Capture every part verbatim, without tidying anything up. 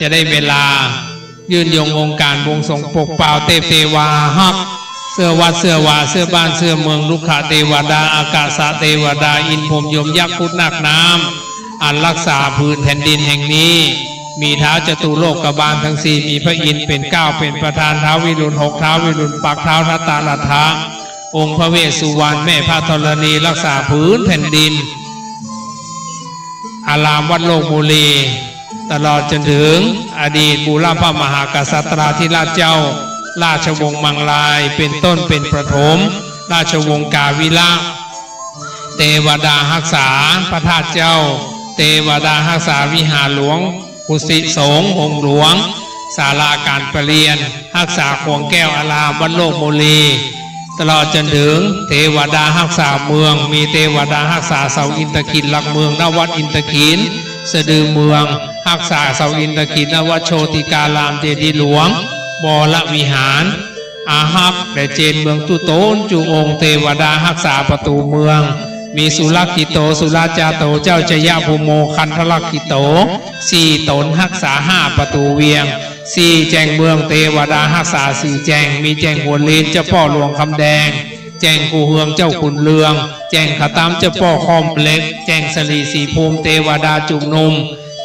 จะได้เวลา ยื่นยงองค์ก๋านบวงสรวงปกเปล่าเตพเตวาฮักษ์ เสื้อวัดเสื้อวา เสื้อบ้านเสื้อเมือง รุกขเตวดา อากาศเตวดา อินทร์พรหมยมยักษ์ครุฑนาคน้ำ อันฮักษาผืนแผ่นดินแห่งนี้ มีท้าวจตุโลกบาลตังสี่ มีพระอินทร์เป๋นเกล้าเป๋นประธาน ท้าววิรุฬหก ท้าววิรุฬปักษ์ ท้าวทัตตรัตถะ องค์พระเวสสุวรรณ แม่พระธรณี ฮักษาผืนแผ่นดิน อารามวัดโลกบุรี ตลอดจ๋นเถิงอดีตบูรพมหากษัตราธิราชเจ้า ราชวงศ์มังราย เป๋นต้นเป๋นประถม ราชวงศ์กาวิละ เตวดาฮักษาพระธาตุเจ้า เตวดาฮักษาวิหารหลวง กุฏิสงฆ์องค์หลวง ศาลาก๋านประเรียน ฮักษาขวงแก้วอารามวัดโลกบุรี ตลอดจ๋นเถิงเตวดาฮักษาเมือง มีเตวดาฮักษาเสาอินทขิลหลักเมือง ณ วัดอินทขิล สะดือเมือง ฮักษาเสาอินทขิล ณ วัดโชติการามเจดีย์หลวง วรวิหาร อาฮักแด่เจนเมืองจุ๊ตนจุ๊องค์ เตวดาฮักษาประตู๋เมือง มีสุรกิตโต สุรจาโต เจ้าชยภูโม คันธรกิตโต สี่ต๋นฮักษาห้าประตู๋เวียง สี่แจ้งเมือง เตวดาฮักษาสี่แจ้ง มีแจ้งหัวเลน เจ้าป้อหลวงคำแดง แจ้งกู่เฮือง เจ้าขุนเรือง แจ้งขะตำ เจ้าป้อค่อมเหล็ก แจ้งสะหลีสีภูมิ เตวดาจุมนุม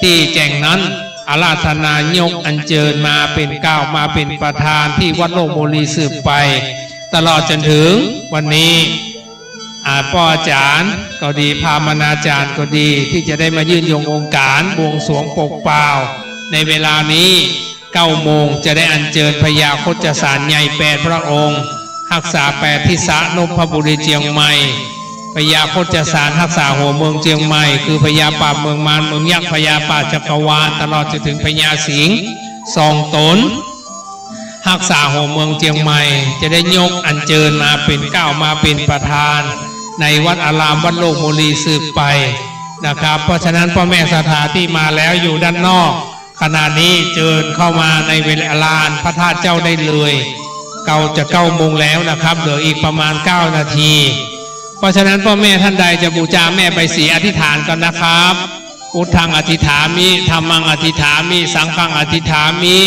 ตี้แจ้งนั้น อาราธนายกอัญเจิญมาเป๋นเกล้ามาเป๋นประธานตี้วัดโลกบุรีสืบไป ตลอดจ๋นเถิงวันนี้ อ่า ป้ออาจ๋ารย์ก็ดี พราหมณาจ๋ารย์ก็ดี ตี้จะได้มายื่นยงองค์ก๋านบวงสรวงปกเปล่า ในเวลานี้ เก้าโมง จะได้อัญเจิญพญาคชสารใหญ่แปดพระองค์ ฮักษาแปดทิศะ นพบุรีเจียงใหม่ พญาคชสารฮักษาหัวเมืองเจียงใหม่ คือพญาป่าบเมืองมาร เมืองยักษ์ พญาป่าบจักรวาล ตลอดจ๋นเถิงพญาสิงห์ สองต๋น ฮักษาหัวเมืองเจียงใหม่ จะได้ยกอัญเจิญมาเป๋นเกล้ามาเป๋นประธาน ในวัดอารามวัดโลกบุรีสืบไปนะครับ เพราะฉะนั้นป้อแม่ศรัทธาตี้มาแล้วอยู่ด้านนอก ขณะนี้เจิญเข้ามาในเวลาลานพระธาตุเจ้าได้เลย เก้า จะเก้าโมงแล้วนะครับ เหลืออีกประมาณเก้านาที เพราะฉะนั้นป้อแม่ท่านใดจะบูชาแม่ใบสีอธิษฐานก่อนนะครับ พุทธังอธิษฐามิ ธัมมังอธิษฐามิ สังฆังอธิษฐามิ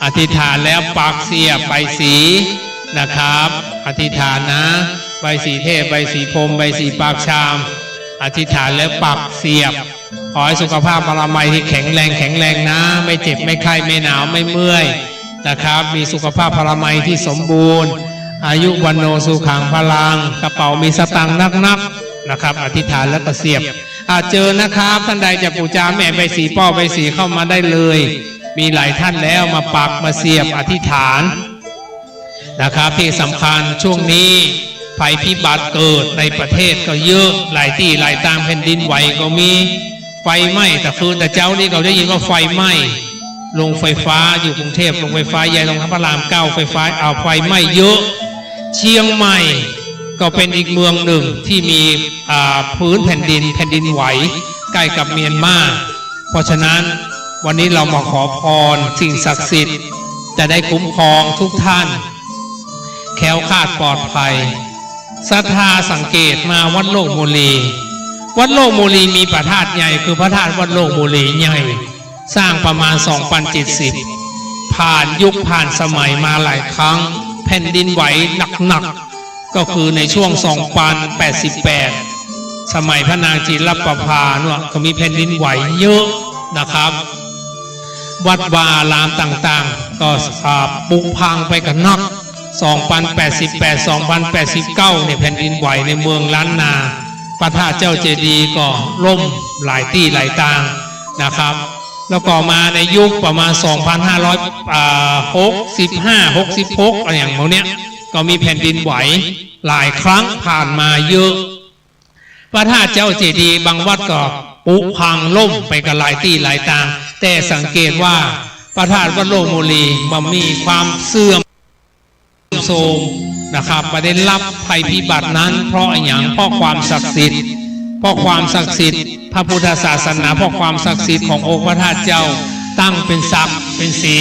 อธิษฐานแล้วปักเสียบใบสีนะครับ อธิษฐานนะ ใบสีเทพ ใบสีพรหม ใบสีปากชาม อธิษฐานแล้วปักเสียบ ขอให้สุขภาพอนามัยที่แข็งแรง แข็งแรงนะ ไม่เจ็บ ไม่ไข้ ไม่หนาว ไม่เมื่อยนะครับ มีสุขภาพอนามัยที่สมบูรณ์ อายุ วัณโณ สุขัง พลัง กระเป๋ามีสตางค์นักๆ นะครับ อธิษฐานแล้วก็เสียบ อ่า เจิญนะครับ ท่านใดจะบูชาแม่ใบสี ป้อใบสีเข้ามาได้เลย มีหลายท่านแล้วมาปักมาเสียบอธิษฐานนะครับ ที่สำคัญช่วงนี้ภัยพิบัติเกิดในประเทศก็เยอะ หลายตี้หลายตาง แผ่นดินไหวก็มี ไฟไหม้ แต่คืนแต่เจ๊านี่ก็ได้ยินว่าไฟไหม้ โรงไฟฟ้าอยู่กรุงเทพฯ โรงไฟฟ้าใหญ่ โรงพระรามเก้า ไฟฟ้า อ่า ไฟไหม้เยอะ เชียงใหม่ก็เป็นอีกเมืองหนึ่งที่มี อ่า พื้นแผ่นดิน แผ่นดินไหว ใกล้กับเมียนมา เพราะฉะนั้นวันนี้เรามาขอพรสิ่งศักดิ์สิทธิ์ จะได้คุ้มครองทุกท่าน แคล้วคลาดปลอดภัย ศรัทธาสังเกตมาวัดโลกบุรี วัดโลกบุรีมีพระธาตุใหญ่ คือพระธาตุวัดโลกบุรีใหญ่ สร้างประมาณ สองปันเจ็ดสิบ ผ่านยุคผ่านสมัยมาหลายครั้ง แผ่นดินไหวหนักๆ ก็คือในช่วง สองปันแปดสิบแปด สมัยพระนางจิรประภาเนี่ย ก็มีแผ่นดินไหวเยอะนะครับ วัดวาอารามต่างๆ ก็ อ่า ผุพังไปกั๋นนัก สองปันแปดสิบแปด สองปันแปดสิบเก้า เนี่ย แผ่นดินไหวในเมืองล้านนา พระธาตุเจ้าเจดีย์ก็ล่มหลายตี้หลายตางนะครับ แล้วก็มาในยุคประมาณ สองพันห้าร้อย อ่า หกสิบห้า หกสิบหก อะไรอย่างพวกเนี้ย ก็มีแผ่นดินไหวหลายครั้งผ่านมาเยอะ พระธาตุเจ้าเจดีย์บางวัดก็ผุพังล่มไปกั๋นหลายตี้หลายตาง แต่สังเกตว่าพระธาตุวัดโลกบุรีบ่มีความเสื่อมโทรมนะครับ บ่ได้รับภัยพิบัตินั้น เพราะอะหยัง เพราะความศักดิ์สิทธิ์ เพราะความศักดิ์สิทธิ์พระพุทธศาสนา เพราะความศักดิ์สิทธิ์ขององค์พระธาตุเจ้า ตั้งเป๋นศักดิ์เป๋นศรี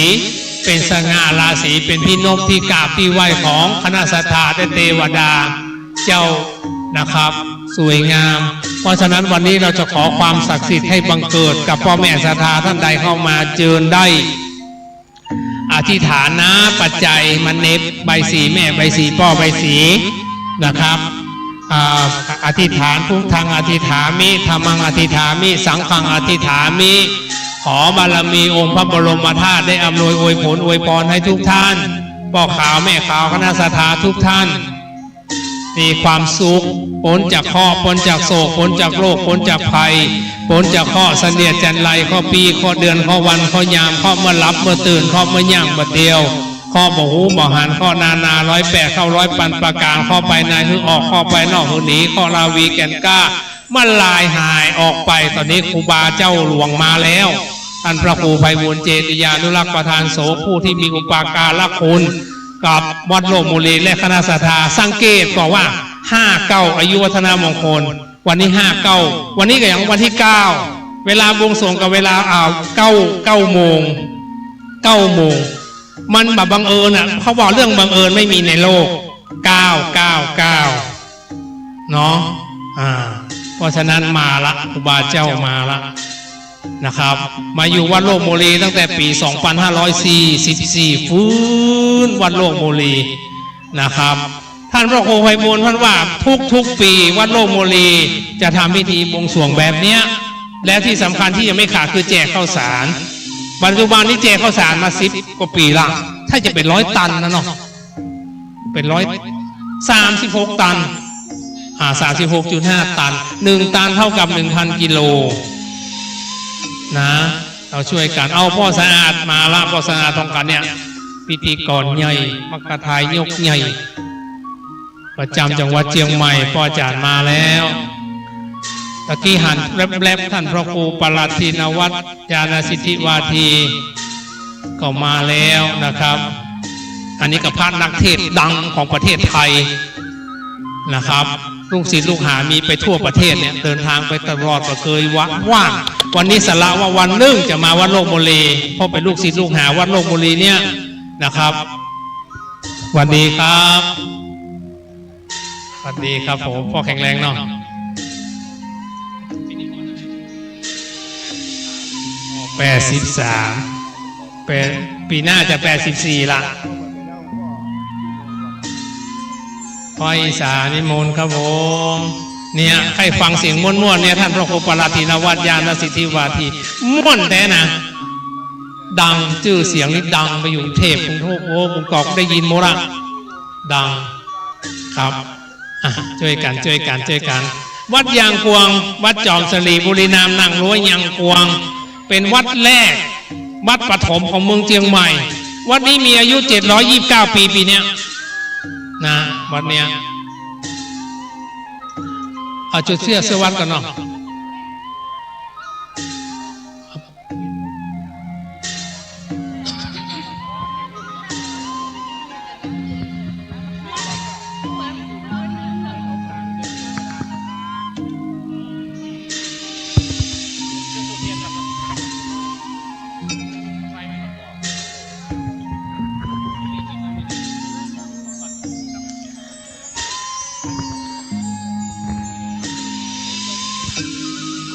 เป๋นสง่าราศี เป๋นที่นบที่กราบที่ไหว้ของคณะศรัทธาและเตวดา เจ้า นะครับ สวยงาม เพราะฉะนั้นวันนี้เราจะขอความศักดิ์สิทธิ์ให้บังเกิดกับป้อแม่ศรัทธาต้านใดเข้ามา เจิญได้อธิษฐานนะ ปัจจัยมาเน็บ ใบสีแม่ ใบสีป้อ ใบสีนะครับ อ่า อธิษฐาน พุทธังอธิษฐามิ ธัมมังอธิษฐามิ สังฆังอธิษฐามิ ขอบารมีองค์พระบรมธาตุได้อำนวยอวยผลอวยพรให้ทุกท่าน ป้อขาวแม่ขาวคณะศรัทธาทุกท่าน มีความสุข ป๊นจากเคราะห์ ป๊นจากโศก ป๊นจากโรค ป๊นจากภัย ป๊นจากเคราะห์เสนียดจัญไร เคราะห์ปี เคราะห์เดือน เคราะห์วัน เคราะห์ยาม เคราะห์เมื่อหลับเมื่อตื่น เคราะห์เมื่อย่างเมื่อเตียว เคราะห์บ่ฮู้บ่หัน เคราะห์นานาร้อยแปด เคราะห์ร้อยพันประก๋าน เคราะห์ภายในหื้อออก เคราะห์ภายนอกหื้อหนี เคราะห์ราวีแก่นกล้า มันลายหายออกไป ต๋อนนี้ครูบาเจ้าหลวงมาแล้ว ต้านพระครูไพบูลย์ เจติยานุรักษ์ ประธานสงฆ์ ผู้ตี้มีอุปการะคุณกับวัดโลกโมลีและคณะศรัทธา สังเกตก่อว่า ห้าเก้า อายุวัฒนมงคล วันนี้ ห้าเก้า วันนี้ก็ยังวันตี้ เก้า เวลาบวงสรวงกับเวลา อ่า เก้า เก้าโมง เก้าโมง มันบ่บังเอิญอะ เขาบอกเรื่องบังเอิญไม่มีในโลก เก้า เก้า เก้า เนาะ อ่า เพราะฉะนั้นมาละ ครูบาเจ้ามาละนะครับ มาอยู่วัดโลกโมลีตั้งแต่ปี๋ สองพันห้าร้อยสี่สิบสี่ ฟื้นวัดโลกโมลีนะครับ ต้านพระครูไพบูลย์ต้านว่าทุกๆ ปี๋วัดโลกโมลีจะทำพิธีบวงสรวงแบบเนี้ย และตี้สำคัญตี้ยังไม่ขาดคือแจกข้าวสาร ปัจจุบันนี้แจกข้าวสารมาสิบกว่าปี๋ละ ถ้าจะเป๋นร้อยตันนะเนาะ เป๋นร้อย สามสิบหกตัน อ่า สามสิบหกจุดห้าตัน หนึ่งตันเท่ากับหนึ่งพันกิโลนะ เฮาจ้วยกั๋น เอาป้อสะอาดมาละ ป้อแสงทองกันเนี่ย พิธีกรใหญ่ มัคคทายกใหญ่ ประจ๋ำจังหวัดเจียงใหม่ ป้ออาจ๋ารย์มาแล้ว ตะกี้หันแวบๆ ต้านพระครูปลัดทินวัตร ญาณสิทธิวาที ก็มาแล้วนะครับ อันนี้ก็พระนักเทศน์ดังของประเทศไทยนะครับ ลูกศิษย์ลูกหามีไปทั่วประเทศเนี่ย เดินทางไปตลอด บ่เกยว่าง วันนี้สละว่าวันนึ่งจะมาวัดโลกโมลี เพราะเป๋นลูกศิษย์ลูกหาวัดโลกโมลีเนี่ยนะครับ สวัสดีครับ สวัสดีครับผม ป้อแข็งแรงเนาะ แปดสิบสาม แปด ปี๋หน้าจะแปดสิบสี่ละ ป้ออีสานนิมนต์ครับผม เนี่ย ใค่ฟังเสียงม่วนๆ เนี่ย ต้านพระครูปลัดทินวัตร ญาณสิทธิวาที ม่วนแต๊นะ ดัง จื้อเสียงนี่ดังไปอยู่กรุงเทพฯ กรุงเทพฯ โอ้ กรุงเทพฯ ได้ยินหมดละ ดัง ครับ อ่ะ จ้วยกั๋น จ้วยกั๋น จ้วยกั๋น วัดยางกวาง วัดจอมสิริ บุรีรัมย์ นั่งรั้วยางกวาง เป๋นวัดแรก วัดปฐมของเมืองเจียงใหม่ วัดนี้มีอายุเจ็ดร้อยยี่สิบเก้าปี๋ ปี๋เนี้ยนะ วัดเนี้ย เอาจุดเตี้ยนเสี้ยวัดก่อนเนาะ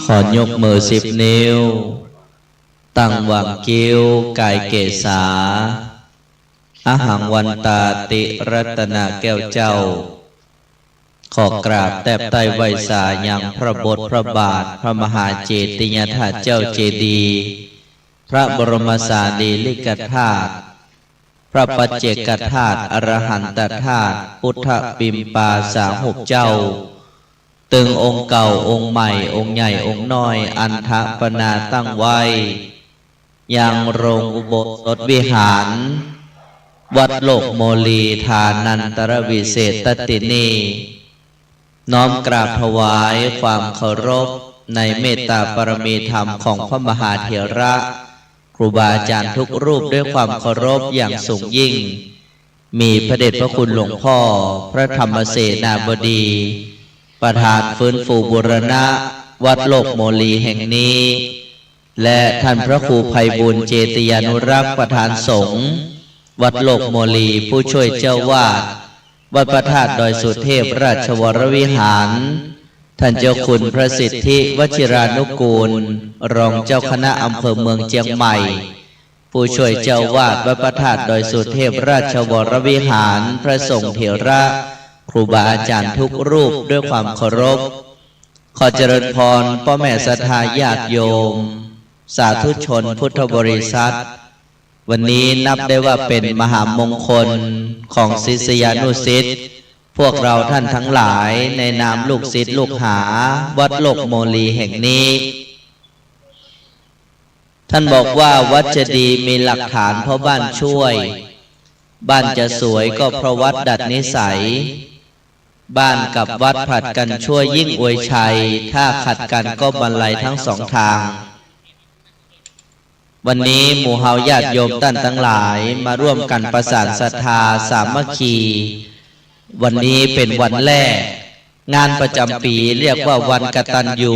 ขอยกมือสิบนิ้ว ตั้งหว่างคิ้ว ก๋ายเกศา อหังวันตาติ รัตนแก้วเจ้า ขอกราบแทบไต้ไหว้สายังพระบทพระบาท พระมหาเจติยธาตุเจ้าเจดีย์ พระบรมสารีริกธาตุ พระปัจเจกธาตุ อรหันตธาตุ พุทธปิมปาสาหุบเจ้า ตึงองค์เก่า องค์ใหม่ องค์ใหญ่ องค์น้อย อัณฐปนาตั้งไว้ ยังโรงอุโบสถวิหาร วัดโลกโมลี ฐานันตรวิเศษณตี้นี่ น้อมกราบถวายความเคารพในเมตตาปารมีธรรมของพระมหาเถระ ครูบาอาจารย์ทุกรูปด้วยความเคารพอย่างสูงยิ่ง มีพระเดชพระคุณหลวงพ่อพระธรรมเสนาบดี ประธานฟื้นฟูบูรณะวัดโลกโมลีแห่งนี้ และท่านพระครูไพบูลย์ เจติยานุรักษ์ ประธานสงฆ์วัดโลกโมลี ผู้ช่วยเจ้าวาด วัดพระธาตุดอยสุเทพราชวรวิหาร ท่านเจ้าคุณพระสิทธิวชิรานุกูล รองเจ้าคณะอำเภอเมืองเจียงใหม่ ผู้ช่วยเจ้าอาวาสวัดพระธาตุดอยสุเทพราชวรวิหาร พระสงฆ์เถระ ครูบาอาจารย์ทุกรูปด้วยความเคารพ ขอเจริญพรป้อแม่ศรัทธาญาติโยม สาธุชนพุทธบริษัท วันนี้นับได้ว่าเป๋นมหามงคลของศิษยานุศิษย์ พวกเราท่านทั้งหลายในนามลูกศิษย์ลูกหาวัดโลกโมลีแห่งนี้ ท่านบอกว่าวัดจะดีมีหลักฐานเพราะบ้านช่วย บ้านจะสวยก็เพราะวัดดัดนิสัย บ้านกับวัดผลัดกันช่วยยิ่งอวยชัย ถ้าขัดกันก็บันไลทั้งสองทาง วันนี้หมู่เฮาญาติโยมต้านตังหลายมาร่วมกั๋นประสานศรัทธาสามัคคี วันนี้เป๋นวันแรก งานประจ๋ำปี๋เรียกว่าวันกตัญญู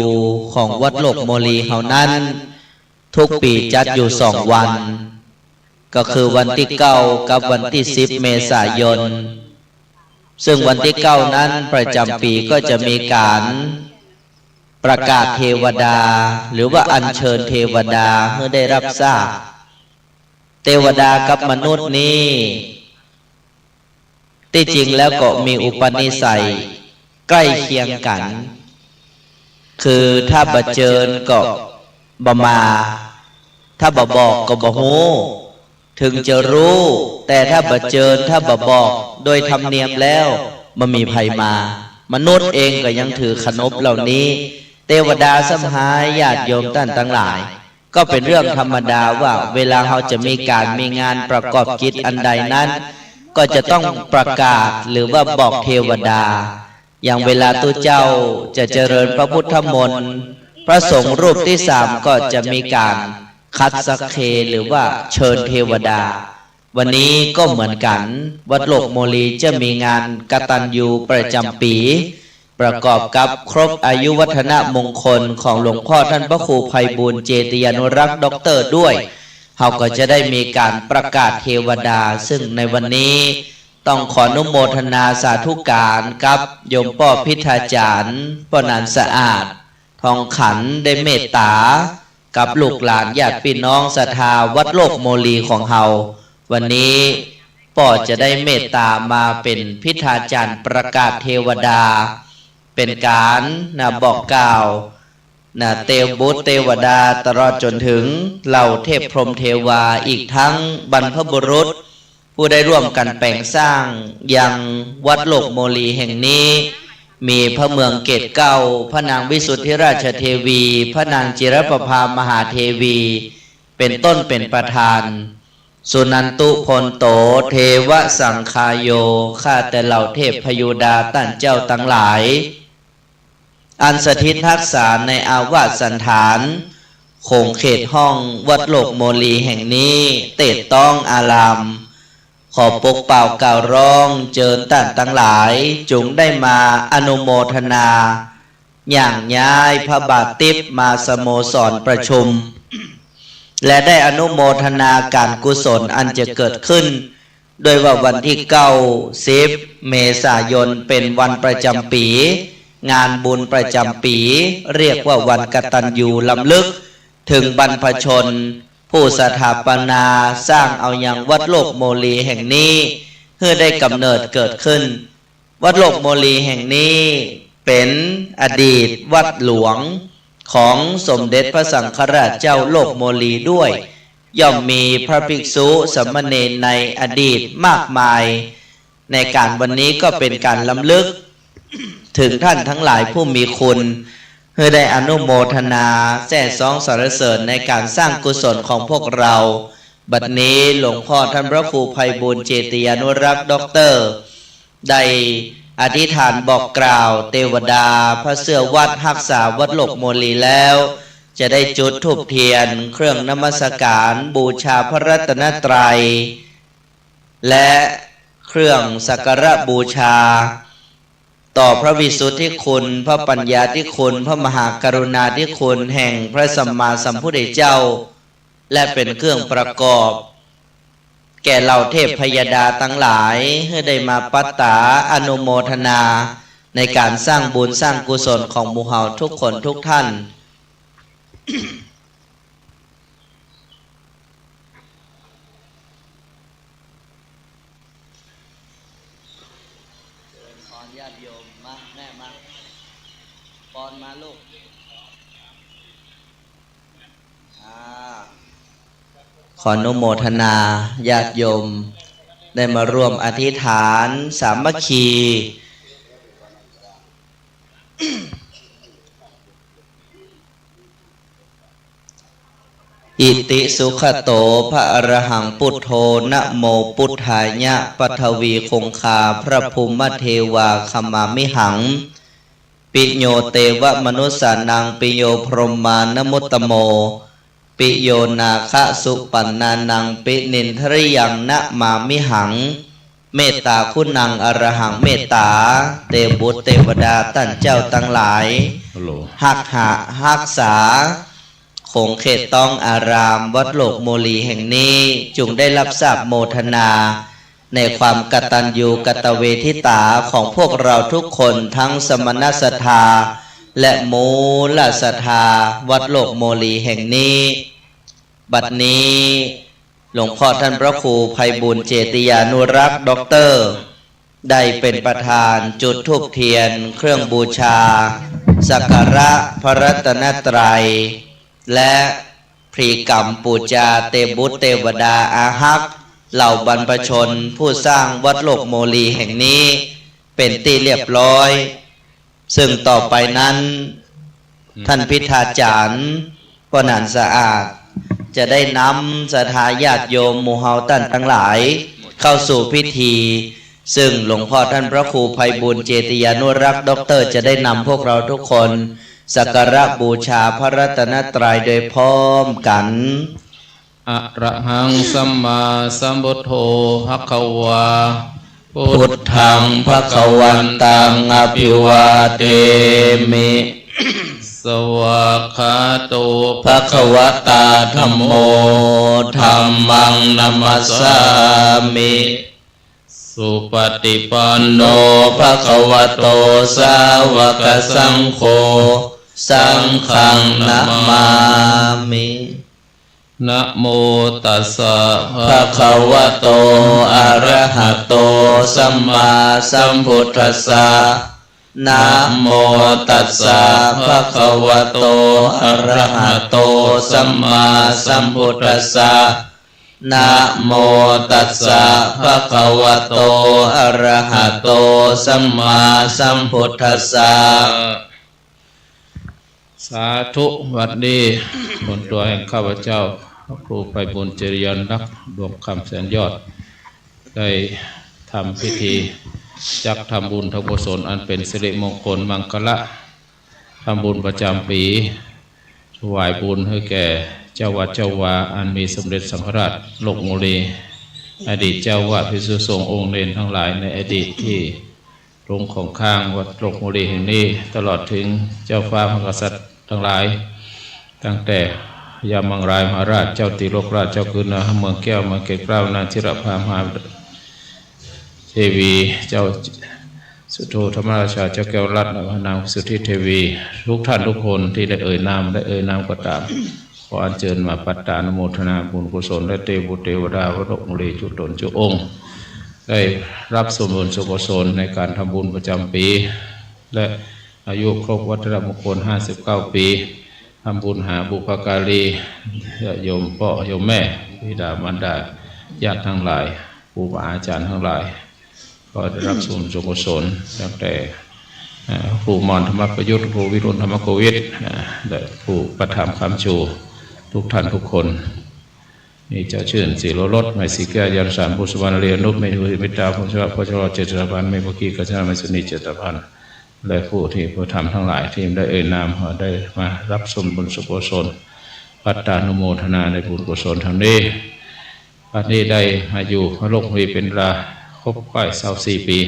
ของวัดโลกโมลีเฮานั้น ทุกปี๋จัดอยู่สองวัน ก็คือวันตี้เก้ากับวันตี้สิบเมษายน ซึ่งวันตี้เก้านั้นประจ๋ำปี๋ก็จะมีก๋านประกาศเทวดา หรือว่าอัญเชิญเทวดาหื้อได้ฮับทราบ เทวดากับมนุษย์นี้ ตี้จริงแล้วก็มีอุปนิสัยใก้เคียงกั๋น คือถ้าบ่เจิญก็บ่มา ถ้าบ่บอกก็บ่ฮู้ ถึงจะฮู้ แต่ถ้าบ่เจิญ ถ้าบ่บอก โดยธรรมเนียมแล้วบ่มีใผมา มนุษย์เองก็ยังถือขนบเหล่านี้ เทวดาซ้ำหาญาติโยมต้านตังหลาย ก็เป๋นเรื่องธรรมดาว่าเวลาเฮาจะมีก๋านมีงานประกอบกิจอันใดนั้น ก็จะต้องประกาศหรือว่าบอกเทวดา อย่างเวลาตุ๊เจ้าจะเจริญพระพุทธมนต์ พระสงฆ์รูปตี้สามก็จะมีก๋านคัดสักเค หรือว่าเชิญเทวดา วันนี้ก็เหมือนกั๋น วัดโลกโมลีจะมีงานกตัญญูประจ๋ำปี๋ ประกอบกับครบอายุวัฒนมงคลของหลวงพ่อท่านพระครูไพบูลย์เจติยานุรักษ์ด็อกเตอร์ด้วย เฮาก็จะได้มีก๋านประกาศเทวดา ซึ่งในวันนี้ต้องขออนุโมทนาสาธุก๋านกับโยมป้อพิธาจารย์ ป้อหนานสะอาด ทองขัน ได้เมตตากับลูกหลานญาติพี่น้องศรัทธาวัดโลกโมลีของเฮา วันนี้ป้อจะได้เมตตามาเป๋นพิธาจารย์ประกาศเทวดา เป๋นก๋านนะบอกกล่าวนะเตวบุตรเตวดาตลอดจ๋นถึงเหล่าเทพพรหมเทวา อีกทั้งบรรพบุรุษ ผู้ได้ร่วมกั๋นแป๋งสร้างยังวัดโลกโมลีแห่งนี้ มีพระเมืองเกศเกล้า พระนางวิสุทธิราชเทวี พระนางจิรประภามหาเทวี เป๋นต้นเป๋นประธาน สุนันตุพลโต เทวสังคาโย ข้าแต่เหล่าเทพพยูดาต้านเจ้าตังหลาย อันสถิตฮักษาในอาวาสสันฐาน ขงเขตห้องวัดโลกโมลีแห่งนี้ เตศต้องอาราม ขอปกเป่ากล่าวร้องเจิญต้านตังหลาย จุงได้มาอนุโมทนา ย่างย้ายพระบาทติ๊บมาสโมสรประชุม และได้อนุโมทนาก๋านกุศลอันจะเกิดขึ้น ด้วยว่าวันตี้เก้า สิบ เมษายนเป๋นวันประจ๋ำปี๋ งานบุญประจ๋ำปี๋ เรียกว่าวันกตัญญูรำลึกถึงบรรพชน ผู้สถาปนาสร้างเอายังวัดโลกโมลีแห่งนี้ หื้อได้ก๋ำเนิดเกิดขึ้น วัดโลกโมลีแห่งนี้เป๋นอดีตวัดหลวงของสมเด็จพระสังฆราชเจ้าโลกโมลีด้วย ย่อมมีพระภิกษุสามเณรในอดีตมากมาย ในก๋านวันนี้ก็เป๋นก๋านรำลึกถึงท่านทั้งหลายผู้มีคุณ หื้อได้อนุโมทนาแซ่ซ้องสรรเสริญในก๋านสร้างกุศลของพวกเรา บัดนี้หลวงพ่อท่านพระครูไพบูลย์เจติยานุรักษ์ด็อกเตอร์ ได้อธิษฐานบอกกล่าวเตวดา พระเสื้อวัดฮักษาวัดโลกโมลีแล้ว จะได้จุดธูปเทียน เครื่องนมัสการบูชาพระรัตนตรัย และเครื่องสักการะบูชา ต่อพระวิสุทธิคุณ พระปัญญาธิคุณ พระมหากรุณาธิคุณแห่งพระสัมมาสัมพุทธเจ้า และเป๋นเครื่องประกอบ แก่เหล่าเทพพยดาตังหลาย หื้อได้มาปัตตาอนุโมทนา ในก๋านสร้างบุญสร้างกุศลของหมู่เฮาทุกคนทุกท่าน เจริญพรญาติโยม มา แม่มา ปอนมาลูก อ่า ขออนุโมทนาญาติโยม ได้มาร่วมอธิษฐานสามัคคี อิติสุขะโต พระอรหัง ปุทโธ นะโม ปุทธายะ ปฐวีคงคา พระภูมะเทวา ขมามิหัง ปิโย เตวะมนุสสานัง ปิโย พรหมานะมุตตโม ปิโย นาคะสุปันนานัง ปินินทริยัง นะมามิหัง เมตตาคุณัง อรหัง เมตตา เตบุตรเตวดาต้านเจ้าตังหลาย ฮักหา ฮักษา ขงเขตต้องอารามวัดโลกโมลีแห่งนี้ จุ่งได้ฮับทราบโมทนา ในความกตัญญูกตเวทิตาของพวกเราทุกคน ทั้งสมณศรัทธา และมูลศรัทธาวัดโลกโมลีแห่งนี้ บัดนี้ หลวงพ่อท่านพระครูไพบูลย์ เจติยานุรักษ์ ด็อกเตอร์ ได้เป๋นประธานจุดธูปเตียนเครื่องบูชา สักการะพระรัตนตรัย และพรีกรรมปู๋จาเตบุตรเตวดาอาฮัก เหล่าบรรพชนผู้สร้างวัดโลกโมลีแห่งนี้ เป๋นตี้เรียบร้อย ซึ่งต่อไปนั้น อืม ท่านพิธาจ๋ารย์ ป้อหนานสะอาด จะได้นำศรัทธาญาติโยมหมู่เฮาต้านตังหลาย เข้าสู่พิธี ซึ่งหลวงพ่อท่านพระครูไพบูลย์ เจติยานุรักษ์ ด็อกเตอร์ จะได้นำพวกเราทุกคน สักการะบูชาพระรัตนตรัยโดยพร้อมกั๋น อะระหังสัมมาสัมพุทโธภะคะวา พุทธังภะคะวันตังอะภิวาเทมิ สวากขาโตภะคะวะตาธัมโม ธัมมังนะมัสสามิ สุปะฏิปันโนภะคะวะโตสาวะกะสังโฆ สังฆังนะมามิ นะโมตัสสะภะคะวะโตอะระหะโตสัมมาสัมพุทธัสสะ นะโมตัสสะภะคะวะโตอะระหะโตสัมมาสัมพุทธัสสะ นะโมตัสสะภะคะวะโตอะระหะโตสัมมาสัมพุทธัสสะ สาธุ บัดนี้ หนตั๋วแห่งข้าพเจ้า พระครูไพบูลย์ เจติยานุรักษ์ ดวงคำแสนยอด ได้ทำพิธี จักทำบุญทำกุศลอันเป๋นสิริมงคลมังคละ ทำบุญประจ๋ำปี๋ ถวายบุญหื้อแก่เจ้าวัดเจ้าวา อันมีสมเด็จสังฆราชโลกโมลี อดีตเจ้าวาดภิกษุสงฆ์องค์เณรตังหลายในอดีตตี้ ลงของข้างวัดโลกโมลีแห่งนี้ ตลอดเถิงเจ้าฟ้ามหากษัตริย์ตังหลาย ตั้งแต่พญามังรายมหาราช เจ้าติโลกราช เจ้ากุณาเมืองแก้ว เมืองเกศเกล้า นางจิรภามหาเทวี เจ้าสุโธธรรมราชา เจ้าแก้วรัตน์ และพระนางวิสุทธิเทวี ทุกท่านทุกคนตี้ได้เอ่ยนาม ได้เอ่ยนามก็ต๋าม ขออัญเจิญมาปัตตานุโมทนาบุญกุศล และเตบุตรเตวดาวัดโลกโมลีจุ๊ต๋นจุ๊องค์ ได้ฮับส่วนบุญส่วนกุศลในก๋านทำบุญประจ๋ำปี๋ และอายุครบวัฒนมงคลห้าสิบเก้าปี๋ ทำบุญหาบุพการี ญาติโยมป้อโยมแม่ บิดามารดา ญาติตังหลาย ครูบาอาจ๋ารย์ตังหลาย ก็ได้ฮับส่วนบุญส่วนกุศล ตั้งแต่ เอ่อ ครูมรธรรมประยุทธ์ ครูวิรุณธรรมโกวิท เอ่อ และครูประถมคำชู ทุกท่านทุกคน มีเจ้าชื่น ศรีโลรส แม่ศรีแก้ว ยานสาร บุษบานารี อนุ แม่ยุพิตา พงศวรรษ พงศวรรษ เจตสถาพันธ์ แม่ปุกกี้ กัญจนา แม่สุนี เจตสถาพันธ์ และผู้ที่ผู้ทำทั้งหลายที่ได้เอ่ยนาม ขอได้มาฮับส่วนบุญส่วนกุศล ปัตตานุโมทนาในบุญกุศลธรรมนี้ บัดนี้ได้มาอยู่วัดโลกโมลีเป๋นเวลาครบถ้วนซาวสี่ปี๋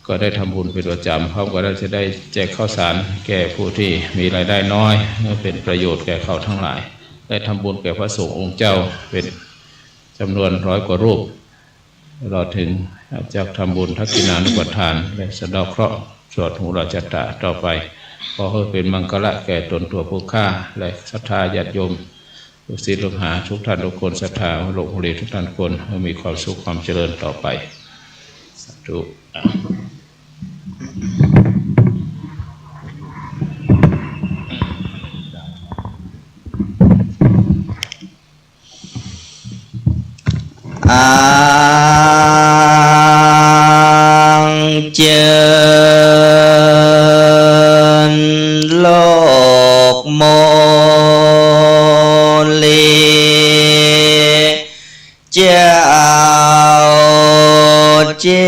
ก็ได้ทำบุญเป๋นประจ๋ำ พร้อมกั๋นแล้วจะได้แจกข้าวสารแก่ผู้ที่มีรายได้น้อย เพื่อเป๋นประโยชน์แก่เขาทั้งหลาย ได้ทำบุญแก่พระสงฆ์องค์เจ้า เป๋น จ ำนวนร้อยกว่ารูป ตลอดเถิงจักทำบุญทักขิณานุปทาน และสะเดาะเคราะห์สวดหูราชาตะต่อไป ขอหื้อเป๋นมังคละแก่ต๋นตั๋วผู้ข้า และศรัทธาญาติโยม ลูกศิษย์ลูกหาทุกท่านทุกคน ศรัทธาโลกโฮลีทุกท่านทุกคน หื้อมีความสุขความเจริญต่อไป สาธุ อัญเจิญโลกโมลี เจ้าเจ๋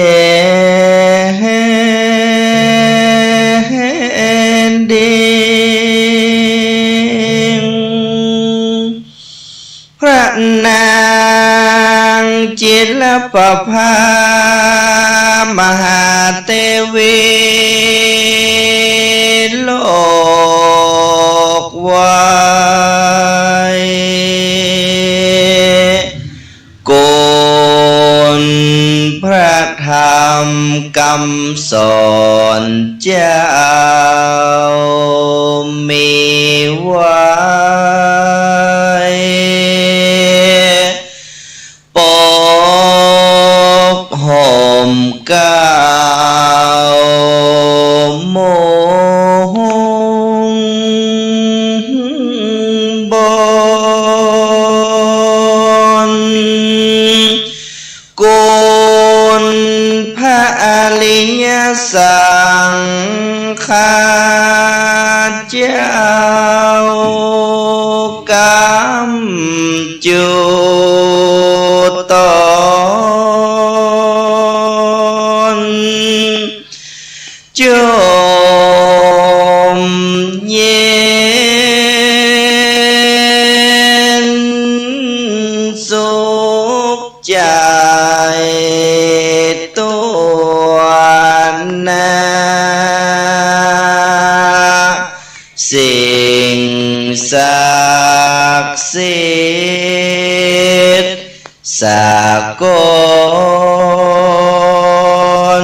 นดิง พระนางจิรประภามหาเตวี โลกไว คุณพระธรรมคำสอนเจ้ามีไว้ ปกห่มเกล้ามุงบน คุณพระอริยสังฆาเจ้า กำจุตน จมเย็นสุข ใจตั๊วนา สิ่งศักดิ์สิทธิ์สาก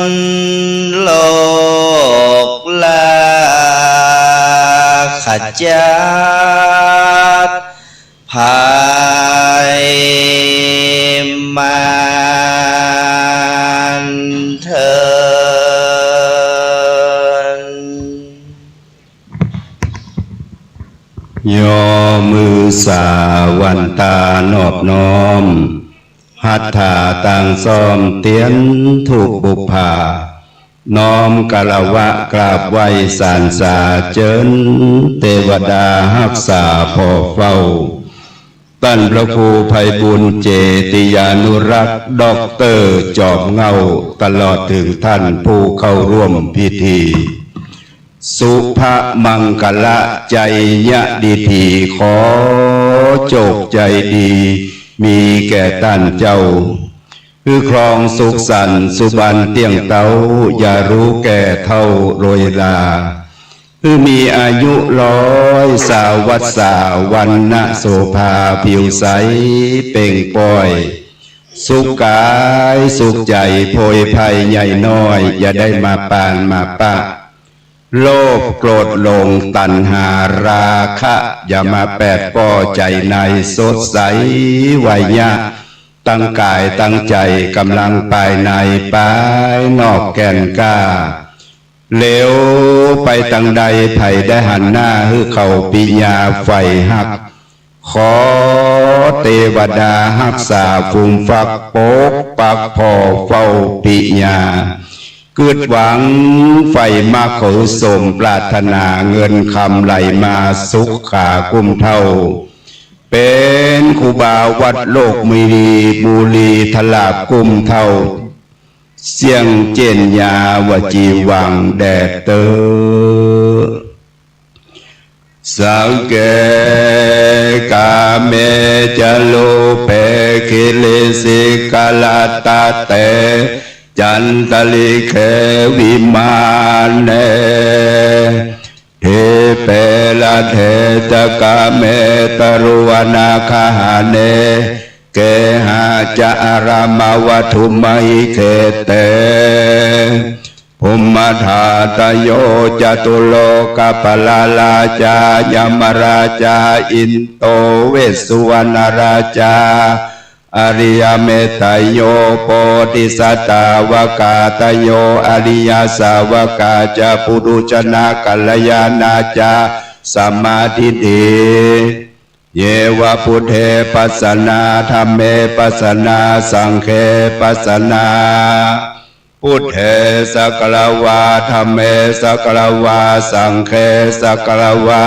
ล โลกลาขจัด ภัยมันเถิด ย่อมือสาวันตานอบน้อม หัตถาตั้งซ้อมเตียนธูปบุปผา น้อมคารวะกราบไหว้สรรเสริญเจิญ เตวดาฮักษาผ่อเฝ้า ต้านพระครูไพบูลย์ เจติยานุรักษ์ ด็อกเตอร์ จอมเหง้า ตลอดเถิงต้านผู้เข้าร่วมพิธี สุภมังคละไชยดิถี ขอโจคชัยดี มีแก่ต้านเจ้า หื้อครองสุขสันต์สุบันเตี้ยงเต๊า อย่ารู้แก่เฒ่าโรยรา หื้อมีอายุร้อยสาววรรษา วรรณะโสภาผิวใสเปล่งป้อย สุขก๋ายสุขใจ๋ โผยภัยใหญ่น้อย อย่าได้มาปานมาปะ โลภโกรธหลงตัณหาราคะ อย่ามาแปดป้อใจ๋ใน สดใสไวยะ ตังก๋ายตังใจ๋ ก๋ำลังปายในปายนอกแก่นกล้า เหลียวไปตังใด ใผได้หันหน้าหื้อเขาปิญาใฝ่ฮัก ขอเตวดาฮักษาฟูมฟัก ปกปักผ่อเฝ้าปิญา กึ๊ดหวังใฝ่มักขอสมปรารถนา เงินคำไหลมาสุขากุ้มเฒ่า เป๋นครูบาวัดโลกมุนีบุรีทลาบกุ้มเฒ่า เสี้ยงเจ้นยาวจีหวังแด่เต๊อะ สังเก กาเม จะรูปเป กิริสิขรัตตะเต จันตะริเข วิมาเน ทีปเป รัตเถ จะ กาเม ตะรุวนาคหาเน เกหาจะอารามาวัฑุมหิเขเต ภุมมธาตโย จตุโลกปาลาราชา ยมราชา อินโด เวสสุวรรณราชา อริยเมตตโย โพธิสัตตาวกาตโย อริยสาวกาจะ ปุถุชนะกัลยาณาจะ สัมมาทิฏฐิ เย วะ บุตเท ปัสสนา ธัมเม ปัสสนา สังเฆ ปัสสนา บุตเท สักกะละวา ธัมเม สักกะละวา สังเฆ สักกะละวา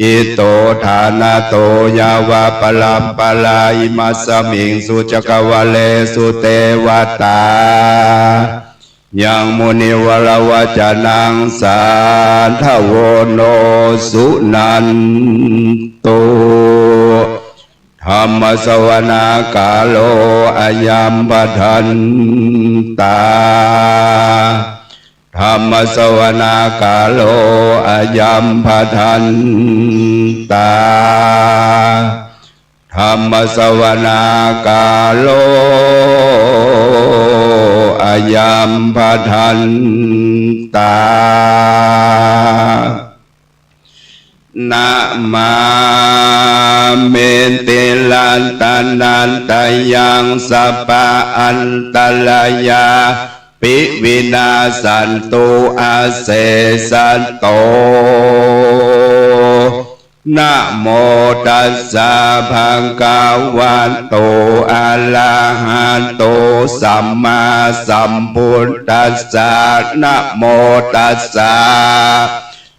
อิโต ฐานะโต ยาวะ ปรัมปรา อิมัสสมิง สุจักกะวาเล สุเตวะตา ยังมุนิวรวจนัง สาธโว โน สุนันตุ ธัมมสสวนาคาโล อะยัมภะดันตา ธัมมสสวนาคาโล อะยัมภะดันตา ธัมมสสวนาคาโล อะยัมภะดันตา นะมามิ ติรัตนัตตะยัง สัพพะอันตะรายาปิ วินาสสันตุ อะเสสะโต นะโมตัสสะ ภะคะวะโต อะระหะโต สัมมาสัมพุทธัสสะ นะโมตัสสะ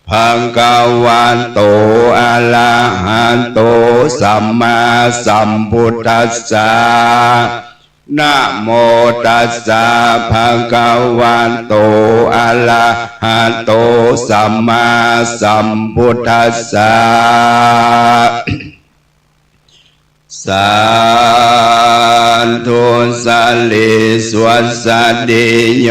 ภะคะวะโต อะระหะโต สัมมาสัมพุทธัสสะ นะโมตัสสะ ภะคะวะโต อะระหะโต สัมมาสัมพุทธัสสะ สาธุ สะหลี สวัสดี โย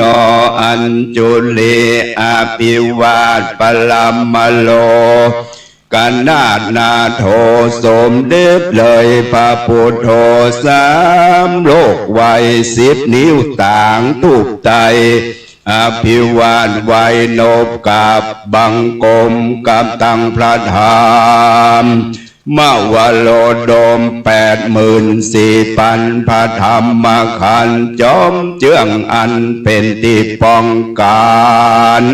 อัญจุลี อภิวาท ปรมาโลกนาถ นาโถ สมเด็จเลยพระพุทโธสามโลก ไหว้สิบนิ้วตางทูปไต อภิวาทไหว้นบกราบบังคมกับตังพระธรรม มวโรดมแปดหมื่นสี่พันพระธรรมขันธ์ จ๋อมเจื้องอันเป๋นตี้ป้องกั๋น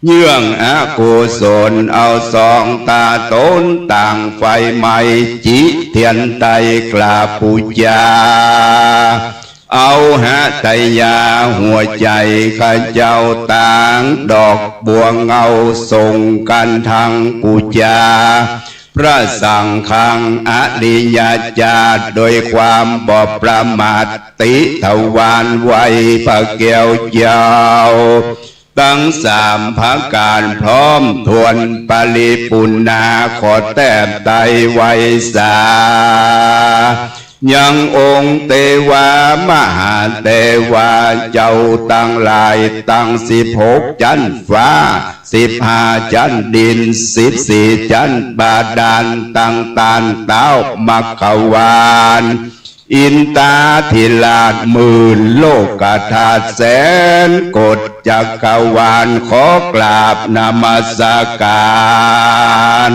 เยื่องอกุศล เอาสองต๋าต๋นต่างไฟไหม้ จิเตียนไตรกราบปู๋จา เอาหะไตยาหัวใจ๋ข้าเจ้าตาง ดอกบัวเงาส่งกั๋นตังปู๋จา พระสังฆังอริยจาติ โดยความบ่ประมาท ติถวายไหว้พระแก้วเจ้า ตังสามประก๋านพร้อมถ้วนปริปูรณา ขอแต้ไตรไหว้สา ยังองค์เตวามหาเตวาเจ้าตังหลาย ตังสิบหกจั๊นฟ้า สิบห้าจั๊นดิน สิบสี่จั๊นบาดาล ตังต้านเต๊ามัคควาล อินทาธิราชหมื่นโลกธาตุแสนโกฏจักรวาล ขอกราบนมัสก๋าน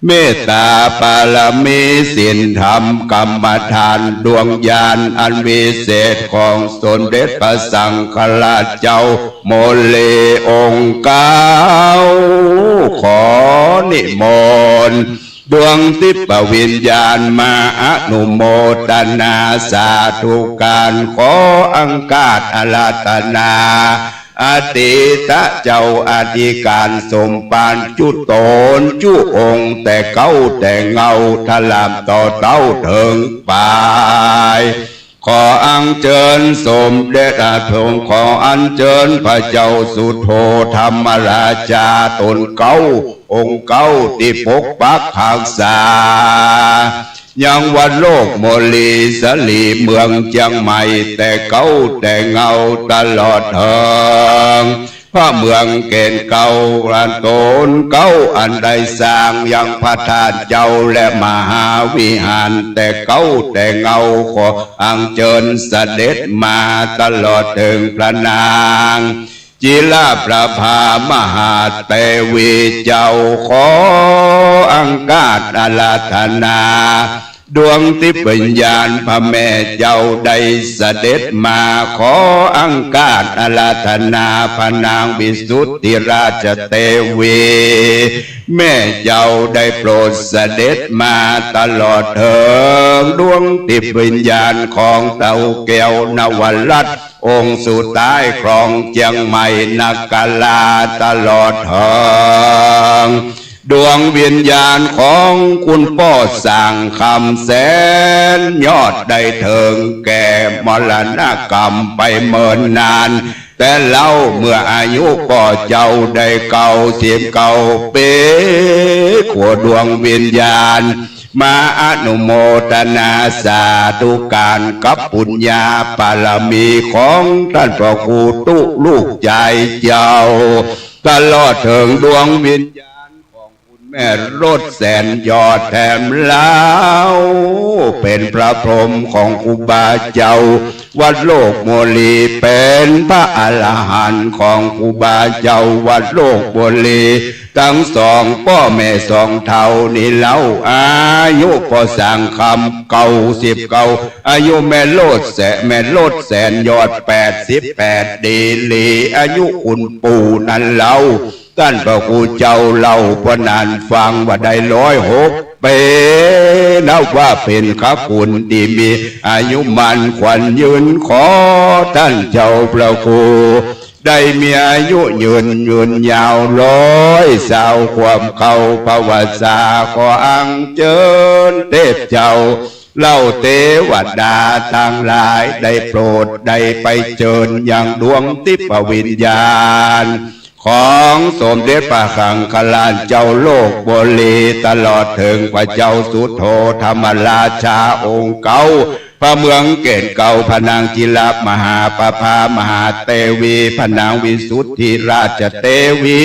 เมตตาปารมีศีลธรรมกรรมฐานดวงญาณอันวิเศษของสมเด็จพระสังฆราชเจ้าโมเลองค์เก๊า ขอนิมนต์ ดวงทิพย์วิญญาณมาอนุโมทนาสาธุก๋าน ขออังคาดอาราธนา อดีตเจ้าอธิก๋านสมภารจุ๊ต๋นจุ๊องค์ แต่เก๊าแต่เงา ตลอดต่อเต๊าเถิงป๋าย ขออัญเจิญสมเด็จอาทง ขออัญเจิญพระเจ้าสุโธธรรมราชาต๋นเก๊า องค์เก๊าตี้ปกปักฮักษา ยังวัดโลกโมลีสลีเมืองเจียงใหม่ แต่เก๊าแต่เงาตลอดเถิง พระเมืองเกณฑ์เกล้า อันต๋นเกล้าอันได้สร้างยังพระธาตุเจ้าและมหาวิหารแต่เก๊าแต่เงา ขออัญเจิญเสด็จมาตลอดเถิงพระนาง จิรประภามหาเตวีเจ้า ขออังคาสอาราธนา ดวงทิพย์วิญญาณพระแม่เจ้าได้เสด็จมา ขออังคาสอาราธนาพระนางวิสุทธิราชเตวี แม่เจ้าได้โปรดเสด็จมาตลอดเถิงดวงทิพย์วิญญาณของเต้าแก้วนวรัตน์ องค์สุดท้ายของเจียงใหม่นครา ตลอดเถิงดวงวิญญาณของคุณป้อสร้างคำแสนยอด ได้เถิงแก่มรณกรรมไปเมินนาน แต่เล่าเมื่ออายุป้อเจ้าได้เก้าสิบเก้าปี๋ ขอดวงวิญญาณ มาอนุโมทนาสาธุการกับปุญญาบารมีของต้านพระครูตุ๊ลูกจายเจ้า ตลอดเถิงดวงวิญญาณของคุณแม่โลดแสนยอดแถมเล่า เป๋นพระพรหมของครูบาเจ้าวัดโลกโมลี เป๋นพระอรหันต์ของครูบาเจ้าวัดโลกโมลี ตึงสองป้อแม่สองเฒ่านี้เล่า อายุป้อสร้างคำเก้าสิบเก้า อายุแม่โลดแสน แม่โลดแสนยอดแปดสิบแปดดีหลี อายุคุณปู่นั้นเล่า ต้านพระครูเจ้าเล่าป้อหนานฟังว่าได้ร้อยหกปี๋ นับว่าเป๋นขคุณตี้มีอายุมั่นขวัญยืน ขอต้านเจ้าพระครู ได้มีอายุยืน ยืนยาวร้อยซาวขวบเข้าพรรษา ขออัญเจิญเทพเจ้า เหล่าเตวดาตังหลายได้โปรดได้ไปเจิญยังดวงทิพย์วิญญาณ ของสมเด็จพระสังฆราชเจ้าโลกโมลี ตลอดเถิงพระเจ้าสุโธธรรมราชาองค์เก๊า พระเมืองเกณฑ์เกล้า พระนางจิรมหาประภามหาเตวี พระนางวิสุทธิราชเตวี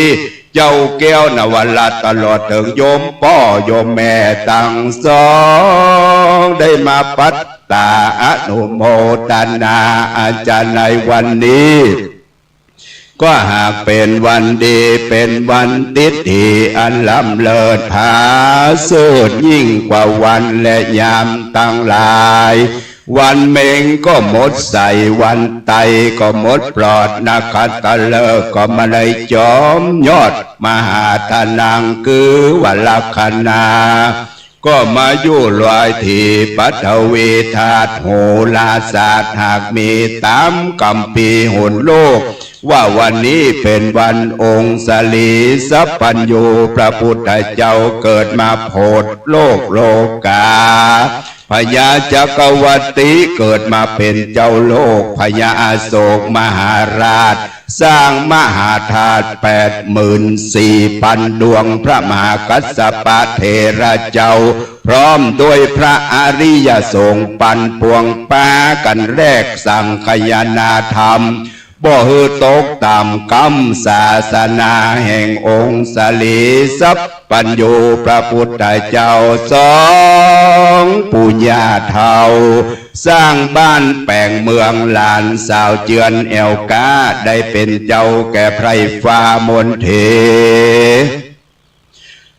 เจ้าแก้วนวรัตน์ ตลอดเถิงโยมป้อโยมแม่ตึงสอง ได้มาปัตตาอนุโมทนาอาจารย์ในวันนี้ ก็หากเป๋นวันดี เป๋นวันทิดถีอันล้ำเลิศผาเสริฐยิ่งกว่าวันและยามตังหลาย วันเม็งก็หมดใส วันไตก็หมดปลอด นักขัตตฤกษ์ก็มาได้จอมยอด มหาธนังคือวันลัคนา ก็มาอยู่ลอยถี่ปฐวีธาตุ โหราศาสตร์หากมีต๋ามกัมภีร์หนโลก ว่าวันนี้เป๋นวันองค์สลีสัพพัญญู พระพุทธเจ้าเกิดมาโผดโลกโลกา พญาจักรวรรดิเกิดมาเป๋นเจ้าโลก พญาอโศกมหาราชสร้างมหาธาตุแปดหมื่นสี่ปันดวง พระมหากัสสปะเถระเจ้า พร้อมด้วยพระอริยสงฆ์ปันปวง ปากั๋นแลกสังคายนาธรรม บ่หื้อตกต่ำกำศาสนาแห่งองค์สลีสัพพัญญูพระพุทธเจ้าสองปู่ย่าเฒ่า สร้างบ้านแป๋งเมือง หลานสาวเจือนแอวก้า ได้เป๋นเจ้าแก่ไพร่ฟ้ามนเท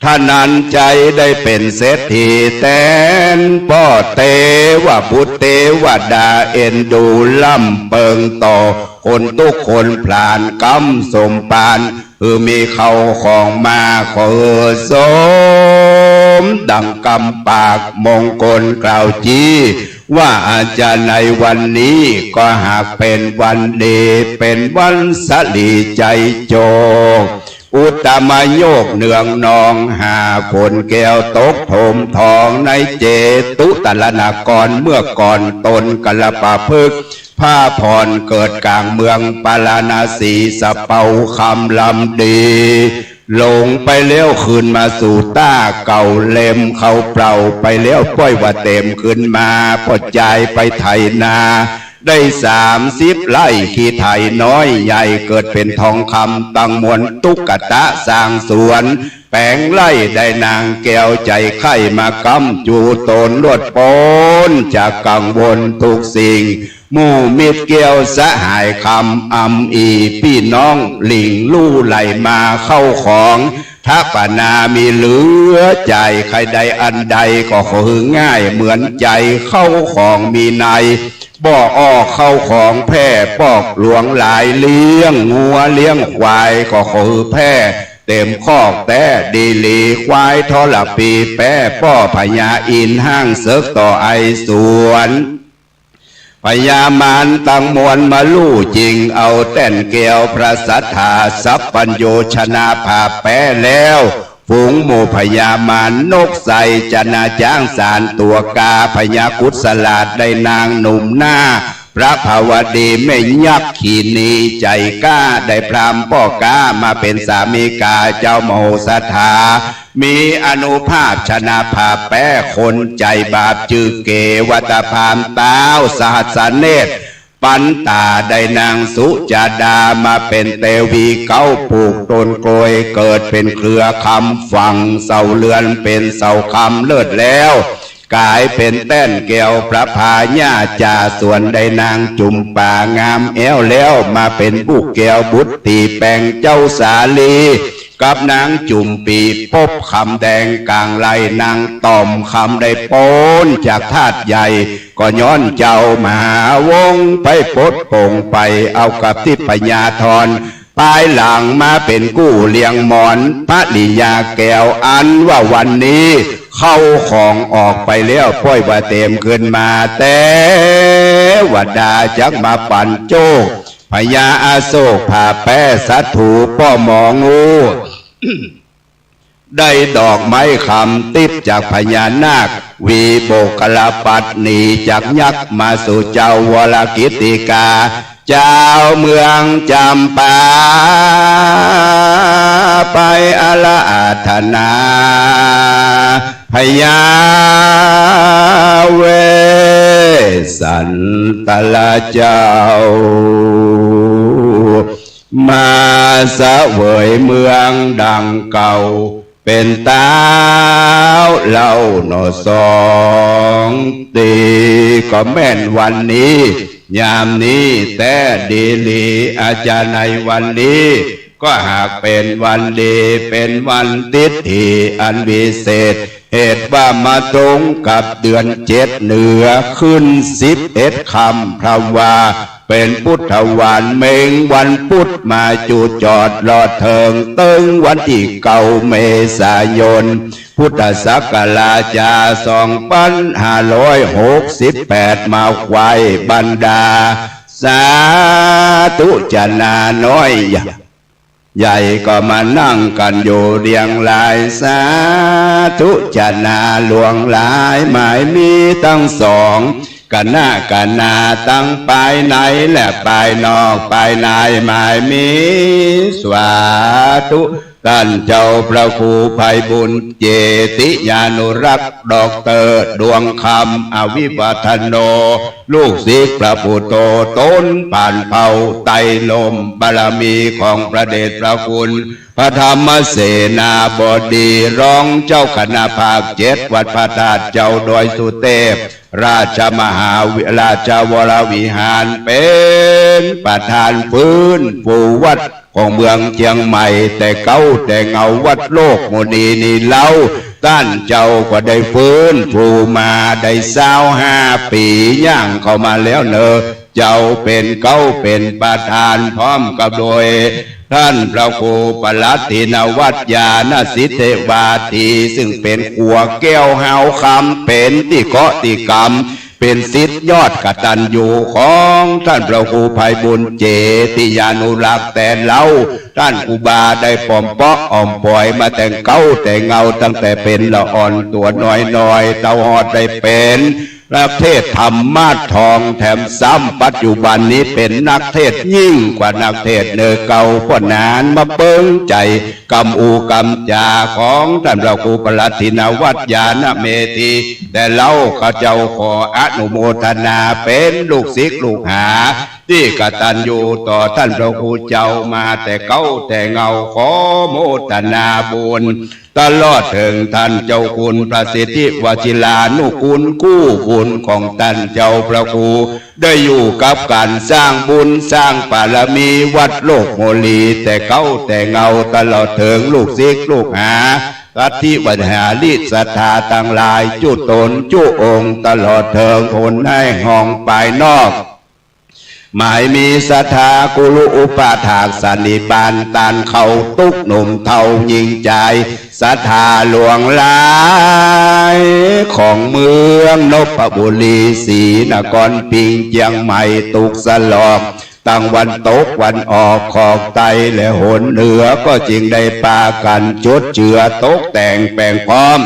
ธนัญชัยได้เป๋นเศรษฐีแตนป้อ เตวบุตรเตวดาเอ็นดูล้ำเปิงต่อ คนตุ๊กข์คนผลาญกำสมภาร หื้อมีเข้าของมา ขอหื้อสมดังกำปากมงคลกล่าวจี้ ว่าอาจารย์ในวันนี้ก็หากเป๋นวันดี เป๋นวันสลีชัยโจก อุตตมโยคเนืองนองหาฝนแก้วตกโถมทอง ในเจตุตรนครเมื่อก่อน ตนกรปะพฤกษ์ พระพรเกิดก๋างเมืองปาราณสี สะเปาคำลำดี หลงไปแล้วคืนมาสู่ต้าเก่า เล่มเข้าเปล่าไปแล้ว ป้อยว่าเต็มคืนมา ป้อจายไปไถนา ได้สามสิบไร่ ขี้ไถน้อยใหญ่ เกิดเป๋นทองคำตังมวล ตุ๊กตาสร้างสวน แป๋งไร่ ได้นางแก้วใจ๋ใค่มาก๊ำจูตน รวดป๊นจากกังวลกู้สิ่ง หมู่มิตรแก้วสหายคำอำอี่ ปี้น้องหลิ้งลู่ไหลมา เข้าของถปนามีเหลือใจ๋ ใค่ได้อันใดก็ขอหื้อง่ายเหมือนใจ๋ เข้าของมีใน บ่ออกเข้าของแพร่ ปอกหลวงหลาย เลี้ยงงัวเลี้ยงควาย ก็ขอหื้อแพร่เต๋มคอกแต๊ดีหลี ควายทรพีแป๊ป้อ พญาอินทร์ห้างเสิกต่อไอสวน พญามารตังมวลมาลู่จิ่ง เอาแต้นแก้วพระสัตถา สัพพัญญูชนะผาแป๊แล้ว ฝูงหมู่พญามาร นกไส จนะ จ๊างสาร ตั๋วกา พญากุศลาด ได้นางหนุ่มหน้า ประภาวดี แม่ยักษ์ขีนีใจ๋กล้า ได้พราหมณ์ป้อก๊า มาเป๋นสามิกาเจ้ามโหสถา มีอานุภาพชนะผาแป๊ คนใจ๋บาปจื้อเกวัตพราหมณ์ ต๊าวสหัสสเนตร ปันต๋า ได้นางสุจาดา มาเป๋นเตวีเก๊า ปูกต้นกล้วย เกิดเป๋นเครือคำ ฝังเสาเรือนเป๋นเสาคำ เลิศแล้ว ก๋ายเป๋นแต้นแก้วประภา หญ้าจ๋าสวน ได้นางจุมปางามแอ้วแล้ว มาเป๋นบุตรแก้วบุตรี แป๋งเจ้าสาลี กับนางจุมปี ปบคำแดงก๋างไหล่ นางต่อมคำได้ป๊นจากทาสใหญ่ ก็ย้อนเจ้ามหาวงศ์ไปปลดปลงไป เอากับทิพยาธร ปายหลังมาเป๋นกู้เลี้ยงหมอน ภริยาแก้ว อันว่าวันนี้เข้าของออกไปแล้ว ป้อยว่าเต๋มคืนมา เตวดาจักมาปั๋นโจค พญาอโศกผาแป๊ สัตถูป้อหมองู ได้ดอกไม้คำติ๊บจากพญานาค วีโบกคลปัตตนี จากยักษ์มาสู่เจ้าวรกิตติกา เจ้าเมืองจำปา ไปอาราธนา พญาเวสสันตราเจ้า มาเสวยเมืองดังเก่า เป๋นต๊าวเล่าหนอสอง ตี้ก็แม่นวันนี้ ยามนี้แต๊ดีหลี อาจารย์ในวันนี้ ก็หากเป๋นวันดี เป๋นวันทิดถีอันวิเศษ เหตุว่ามาตรงกับเดือนเจ็ดเหนือ ขึ้นสิบเอ็ดค่ำ เพราะว่าเป๋นพุทธวัน เม็งวันพุธมาจุจอดรอดเถิง เติ๊งวันตี้เก้าเมษายน พุทธศักราชจา สองปันห้าร้อยหกสิบแปด มาไหว้บรรดา สาธุจนาน้อย ใหญ่ก็มานั่งกั๋นอยู่เรียงราย สาธุจนาหลวงหลาย หมายมีตังสอง กนะกนาตังปายในและปายนอก ปายในหมายมี สาธุ ต้านเจ้าพระครูไพบูลย์เจติยานุรักษ์ ด็อกเตอร์ดวงคำ อวิวัฒโน ลูกศิษย์พระปุตโต ต๋นผ่านเผ่าไตรลม บารมีของพระเดชพระคุณ พระธรรมเสนาบดี รองเจ้าคณะภาคเจ็ด วัดพระธาตุเจ้าดอยสุเตพ ราชมหาวิ ราชวรวิหาร เป๋นประธานฟื้นฟูวัดของเมืองเจียงใหม่ แต่เก๊าแต่เงา วัดโลกมุนีนี้เล่า ต้านเจ้าก็ได้ฟื้นฟูมาได้ซาวห้าปี๋ ย่างเข้ามาแล้วเน่อ เจ้าเป๋นเก๊าเป๋นประธาน พร้อมกับโดยต้านพระครูประหลัดถินวัตร ญาณสิทธิวาที ซึ่งเป๋นขัวแก้วฮาวคำ เป๋นตี้เกาะตี้กำ เป๋นศิษย์ยอดกตัญญูของต้านพระครูไพบูลย์เจติยานุรักษ์แต่เล่า ต้านครูบาได้ปอมเปาะอ่อมป๋อยมาแต่เก๊าแต่เงา ตั้งแต่เป๋นละอ่อนตั๋วน้อยๆ เต้าฮอดได้เป๋น นักเทศน์ธรรมะทอง แถมซ้ำปัจจุบันนี้เป๋นนักเทศน์ยิ่งกว่านักเทศน์เน่อเก่า เพราะหนานมาเปิงใจ๋กำอู้กำจ๋าของต้านพระครูปรัตถินวัตรญาณเมธี แต่เฮาข้าเจ้าขออนุโมทนาเป๋นลูกศิษย์ลูกหา ตี้กตัญญูต่อต้านพระครูเจ้ามาแต่เก๊าแต่เงา ขอโมทนาบุญ ตลอดเถิงต้านเจ้าคุณพระสิทธิวชิรานุกูลกู้บุญของต้านเจ้าพระครู ได้อยู่กับก๋านสร้างบุญสร้างบารมีวัดโลกโมลี แต่เก๊าแต่เงา ตลอดเถิงลูกศิษย์ลูกหา ลัทธิวัดหาริศรัทธาตังหลาย จุ๊ต๋นจุ๊องค์ ตลอดเถิงคนในห้องปายนอก หมายมีศรัทธากุรุอุปถากสันนิบาตต้านเข้าตุ๊กหนุ่มเฒ่าญิงจาย ศรัทธาหลวงหลาย ของเมืองนพบุรี ศรีนครปิง เจียงใหม่ ตุ๊กสลอก ตังวันตกวันออก ขอบใต้และหนเหนือ ก็จึงได้ปากั๋นจุดเจือตกแต่งแป๋งพร้อม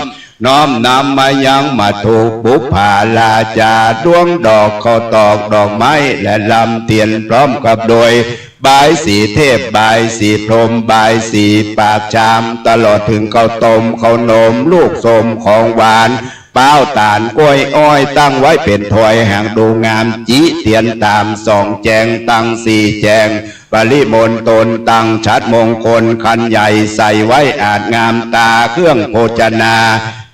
น้อมนำมายังมัตถุบุปผาราจา ดวงดอกข้าวตอกดอกไม้และลำเตียน พร้อมกับโดยบายสีเทพ บายสีพรหม บายสีปากชาม ตลอดเถิงข้าวต้มข้าวหนม ลูกส้มของหวาน ป๊าวต๋าลก้วยอ้อย ตั้งไว้เป๋นถ้วยหางดูงาม จิเตียนต๋ามสองแจง ตั้งสี่แจง ปริมณฑลตั้งฉัตรมงคลขันใหญ่ ใส่ไว้อาจงามต๋า เครื่องโภชนา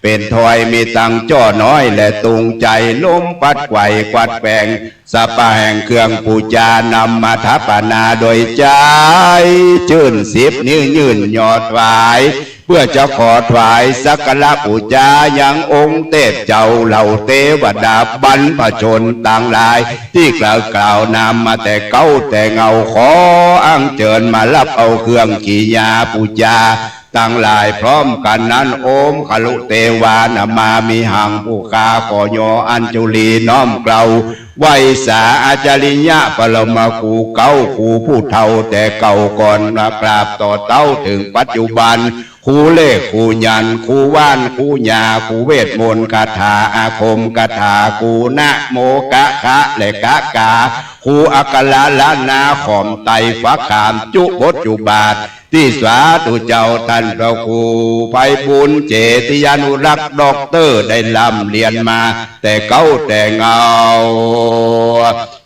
เป๋นถ้วยมีตังจ้อน้อยและตุงใจ๋ ลมปัดไกว่กวัดแกว่ง สรรพแห่งเครื่องปู๋จานำมาถาปนาโดยใจ๋จื้น สิบนิ้วยื่นยอดถวาย เปื้อจะขอถวายสักการะปู๋จายังองค์เตพเจ้าเหล่าเตวดาบรรพชนตังหลาย ตี้กล่าวกล่าวนำมาแต่เก๊าแต่เงา ขออัญเจิญมาฮับเอาเครื่องกิริยาปู๋จาตังหลายพร้อมกั๋นนั้น โอมคารุเตวานะมามิหัง ผู้ข้าขอยออัญจุลีน้อมเกลา ไหว้สาอาจาริยะปรมาครูเก๊าครูผู้เฒ่าแต่เก่าก่อน มากราบต่อเต้าเถิงปัจจุบัน ครูเลขครูยันต์ ครูว่านครูยา ครูเวทมนต์คาถาอาคมคาถา ครูนะโมกะคะและกะกา ครูอักขระละนาขอมไตร ฟักขามจุบทจุบาท ตี้สาธุเจ้าต้านพระครูไพบูลย์ เจติยานุรักษ์ ด็อกเตอร์ ได้ร่ำเรียนมาแต่เก๊าแต่เงา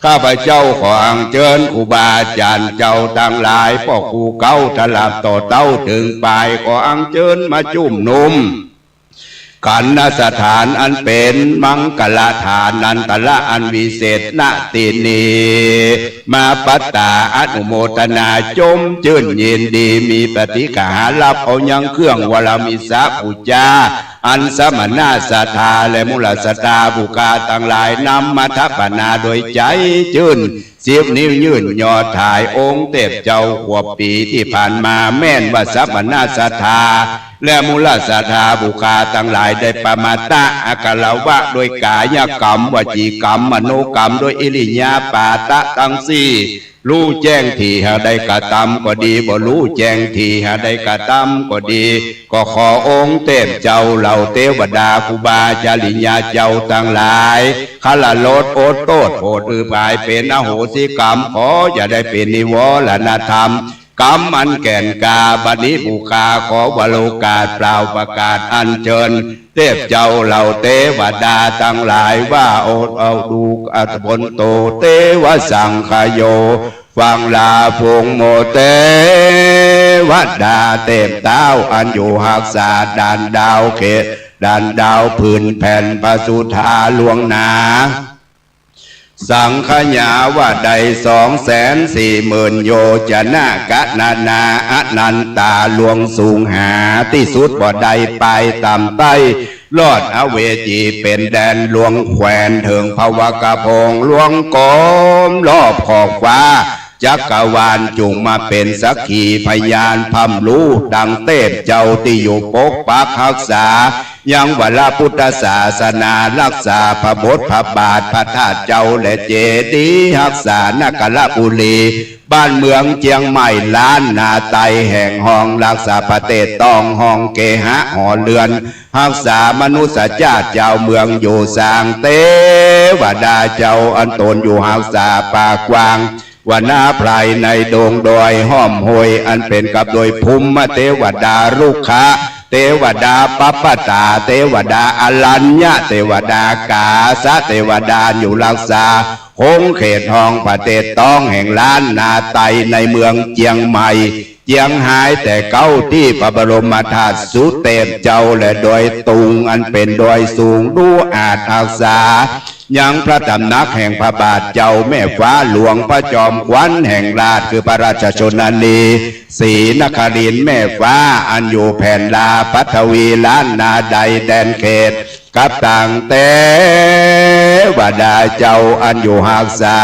ข้าพเจ้าขออัญเจิญครูบาอาจ๋ารย์เจ้าตังหลาย ป้อครูเก๊าตลอดต่อเต้าเถิงปาย ขออัญเจิญมาจุมนุมกั๋น ณ สถานอันเป๋นมังคลาฐานันตระอันวิเศษ ณ ตี้นี้ มาปัตตาอนุโมทนา จมจื้นยินดี มีปฏิกหาฮับเอายังเครื่องวรมิสสะปู๋จา อันสมณะศรัทธาและมุลศรัทธาผู้ข้าตังหลายนำมาถาปนาโดยใจ๋จื้น สิบนิ้วยื่นยอดถวายองค์เตพเจ้า ขวบปี๋ตี้ผ่านมา แม่นว่าสมณะศรัทธาและมุลศรัทธาผู้ข้าตังหลายได้ปะมาทะอาคารวะโดยก๋ายกรรม วจีกรรม มโนกรรม โดยอิริยาบถตังสี่ ฮู้แจ้งตี้หากได้กระตำก็ดี บ่ฮู้แจ้งตี้หากได้กระตำก็ดี ก็ขอองค์เตพเจ้าเหล่าเตวดาครูบาอาจาริยะเจ้าตังหลาย คละโลดอดโต้ษโผดหื้อผาย เป๋นอโหสิกรรม ขออย่าได้เป๋นนิวรณธรรม กรรมอันแก่นกล้า บัดนี้ผู้ข้าขอวโรกาสเปล่าประกาศอัญเจิญ เตพเจ้าเหล่าเตวดาตังหลายว่า โอ เอาดู อัตถะโพนโต เตวะสังคโย ฟังลาภุงโม เตวดาเตพเต้า อันอยู่ฮักษาด่านดาวเขต ด่านดาวผืนแผ่นพระสุธาล่วงหน้า สังขยาว่าได้สองแสนสี่หมื่นโยชนะ กะนะนาอนันตา ลวงสูงหาตี้สุดบ่ได้ ปายต่ำใต้ ลอดอเวจีเป๋นแดนหลวงแควน เถิงภวกะโพง ลวงกลมรอบขอบฟ้าจักรวาล จุ่งมาเป๋นสักขีพยาน พร่ำฮู้ดังเตพเจ้าตี้อยู่ปกปักฮักษา ยังวรพุทธศาสนา ฮักษาพระบทพระบาทพระธาตุเจ้าและเจดีย์ ฮักษานครบุรี บ้านเมืองเจียงใหม่ ล้านนาไตแห่งฮอง ฮักษาประเทศต้องฮองเกหะหอเรือน ฮักษามนุษยชาติจาวเมืองอยู่สร้างเต วดาเจ้าอันตนอยู่ฮักษาป่ากว้าง วนาไพรในดงดอยห้อมห้วย อันเป๋นกับโดยภูมิเตวดา รุกขะเตวดา ปัปปตาเตวดา อรัญญะเตวดา กาสะเตวดา อยู่ฮักษาคงเขตห้องประเทศต้องแห่งล้านนาไตในเมืองเจียงใหม่ เจียงฮายแต่เก๊า ตี้พระบรมธาตุสุเตพเจ้า และดอยตุงอันเป๋นดอยสูง ดูอาจฮักษา ยังพระตำหนักแห่งพระบาทเจ้าแม่ฟ้าหลวง พระจอมขวัญแห่งราช คือพระราชชนนี ศรีนครินทร์แม่ฟ้า อันอยู่แผ่นลาปฐวีล้านนาไดแดนเขต กับต่างเตวดาเจ้าอันอยู่ฮักษา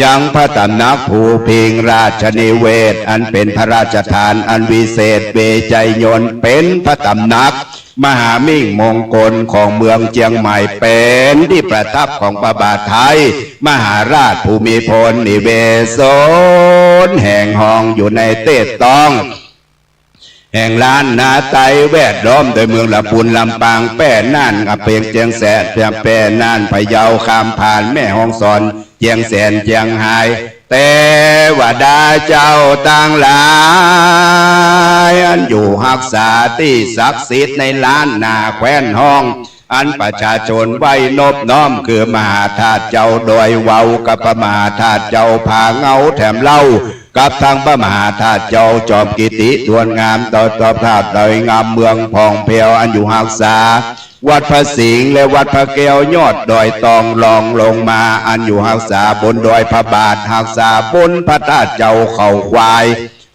ยังพระตำหนักภูพิงราชนิเวศน์ อันเป๋นพระราชฐานอันวิเศษ เวไชยยนต์ เป๋นพระตำหนักมหามิ่งมงคลของเมืองเจียงใหม่ เป๋นตี้ประทับของพระบาทไทยมหาราชภูมิพล นิเวศนแห่งห้องอยู่ในเตศต้อง แห่งล้านนาไตแวดล้อมโดยเมืองละปูน ลำปาง แป้ น่าน กำแพง เจียงแสน แป้ น่าน พะเยา คำผาน แม่ฮ่องสอน เจียงแสน เจียงฮาย เตวดาเจ้าตังหลาย อันอยู่ฮักษาตี้ศักดิ์สิทธิ์ในล้านนาแคว้นฮ้อง อันประชาชนไหว้นบน้อม คือมหาธาตุเจ้าดอยวาว กับพระมหาธาตุเจ้าผาเงาแถมเล่า กับทั้งพระมหาธาตุเจ้าจอมกิตติทวนงาม ต่อต่อธาตุดอยงามเมืองผ่องแผ้ว อันอยู่ฮักษา วัดพระสิงห์และวัดพระแก้วยอดดอยตอง รองลงมาอันอยู่ฮักษาบนดอยพระบาท ฮักษาบนพระธาตุเจ้าเขาควาย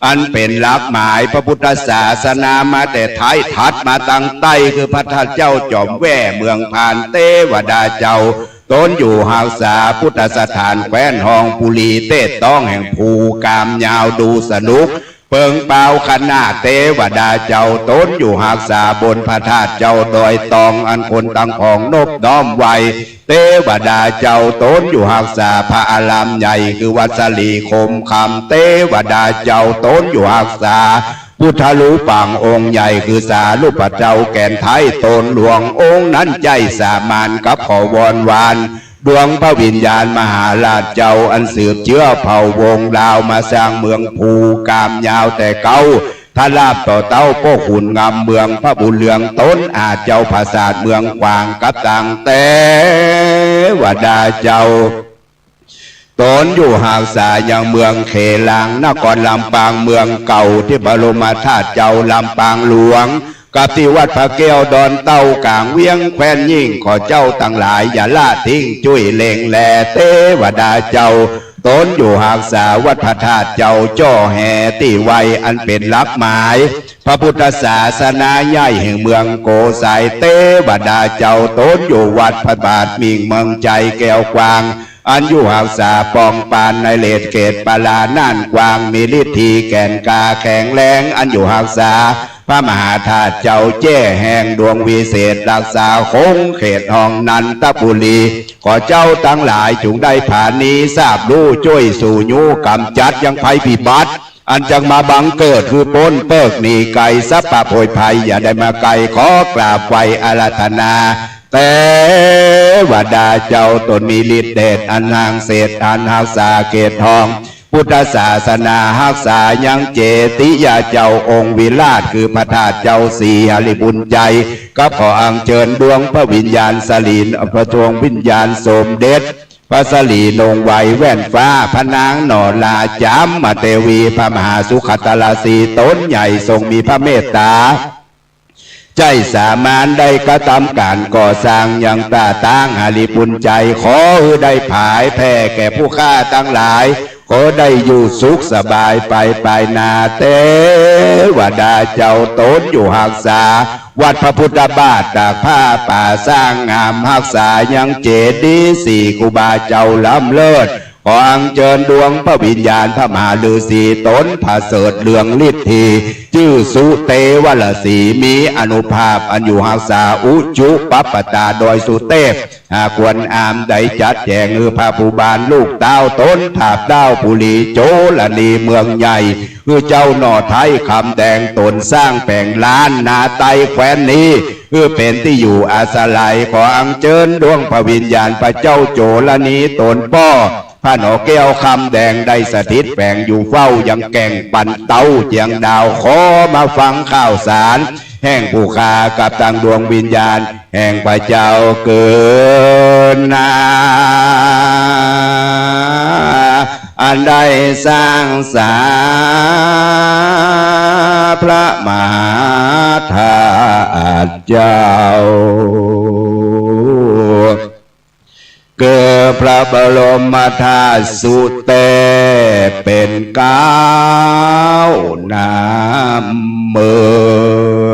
อันเป๋นหลักหมายพระพุทธศาสนามาแต่ไท้ ถัดมาตังใต้ คือพระธาตุเจ้าจอมแว่เมืองพาน เตวดาเจ้าตนอยู่ฮักษาพุทธสถานแคว้นฮ้อง ปุรีเตศต้องแห่งภูกามยาว ดูสนุกเปิงเปา คณะเตวดาเจ้าตนอยู่ฮักษาบนพระธาตุเจ้าดอยตอง อันคนตังของนบน้อมไหว้ เตวดาเจ้าตนอยู่ฮักษาพระอารามใหญ่ คือวัดสลีคมคำ เตวดาเจ้าตนอยู่ฮักษาพุทธรูปังองค์ใหญ่ คือสารูปะเจ้าแก่นไท้ตนหลวง องค์นั้นใจ้สามัญ กับขอวอนวานดวงพระวิญญาณมหาราชเจ้า อันสืบเจื้อเผ่าวงศ์ลาวมาสร้างเมืองภูกามยาวแต่เก๊า ถ้าลาบต่อเต้าป้อขุนงามเมืองพระบุญเรือง ตนอาจเจ้าผาสาทเมืองขวาง กับต่างเตวดาเจ้าตนอยู่ฮักษายังเมืองเขลัง นครลำปางเมืองเก่า ตี้บรมธาตุเจ้าลำปางหลวง กับตี้วัดพระแก้วดอนเต้ากลางเวียงแคว้นยิ่ง ขอเจ้าตังหลายอย่าละทิ้งจุ้ยเล็งแล เตวดาเจ้าตนอยู่ฮักษาวัดพระธาตุเจ้าจ้อแฮตี้ไหว้ อันเป๋นหลักหมายพระพุทธศาสนาใหญ่แห่งเมืองโกสัย เตวดาเจ้าตนอยู่วัดพระบาทมิ่งเมืองใจ๋แก้วกว้าง อันอยู่ฮักษาป้องปานในเลดเขตปาลาน่านกว้าง มีฤทธีแก่นกล้าแข็งแรง อันอยู่ฮักษาพระมหาธาตุเจ้าแจ้แห่งดวงวิเศษ ฮักษาคงเขตห้องนันทบุรี ขอเจ้าตังหลายจุ่งได้ผานี้ทราบฮู้ จ้วยสู่ยู้ก๋ำจัดยังภัยพิบัติ อันจักมาบังเกิด คือป๊นเปิ๊กหนีไก๋สัพพะโผยภัย อย่าได้มาใก้ ขอกราบไหว้อาราธนา เตวดาเจ้าตนมีฤทธิ์เดชอันหางเสด อันฮักษาเขตห้องพุทธศาสนา ฮักษายังเจติยาเจ้าองค์วิราช คือพระธาตุเจ้าศรีหริบุญชัย กับขออัญเจิญดวงพระวิญญาณสลีน พระดวงวิญญาณสมเด็จ พระสลีนงไวแว่นฟ้า พระนางหนอราจ๋ามเทวี พระมหาสุขัตตราสีตนใหญ่ทรงมีพระเมตตา ใจ้สามารถได้กระทำก๋านก่อสร้างยังต้าตางหริบุญชัย ขอหื้อได้ผายแผ่แก่ผู้ข้าตังหลาย ขอได้อยู่สุขสบายไปปายหน้า เตวดาเจ้าตนอยู่ฮักษา วัดพระพุทธบาทตากผ้าป่าสร้างงาม ฮักษายังเจดีย์สี่ครูบาเจ้าล้ำเลิศ ขออัญเจิญดวงพระวิญญาณพระมหาฤๅษีต๋นประเสริฐเรืองฤทธี จื้อสุเตวะฤๅษี มีอานุภาพอันอยู่หักษาอุจุปปตาดอยสุเตพ หากควรอามได้จัดแจ๋งหื้อพระภูบาลลูกเต้าต๋น ทาบเต้าปุรีโจรณีเมืองใหญ่ หื้อเจ้าหน่อไท้คำแดงต๋นสร้างแป๋งล้านนาใต้แคว้นนี้ หื้อเป๋นตี้อยู่อาศัย ขออัญเจิญดวงพระวิญญาณพระเจ้าโจรณีต๋นป้อ พระหน่อแก้วคำแดงได้สถิตแฝงอยู่เฝ้ายังแก่งปันเต้าเจียงดาว ขอมาฟังข่าวสารแห่งผู้ข้ากับตังดวงวิญญาณแห่งพระเจ้าเกินนา อันได้สร้างสาพระมหาธาตุเจ้า คือพระบรมธาตุสุเตพเป๋นเกล้าน้ำเมื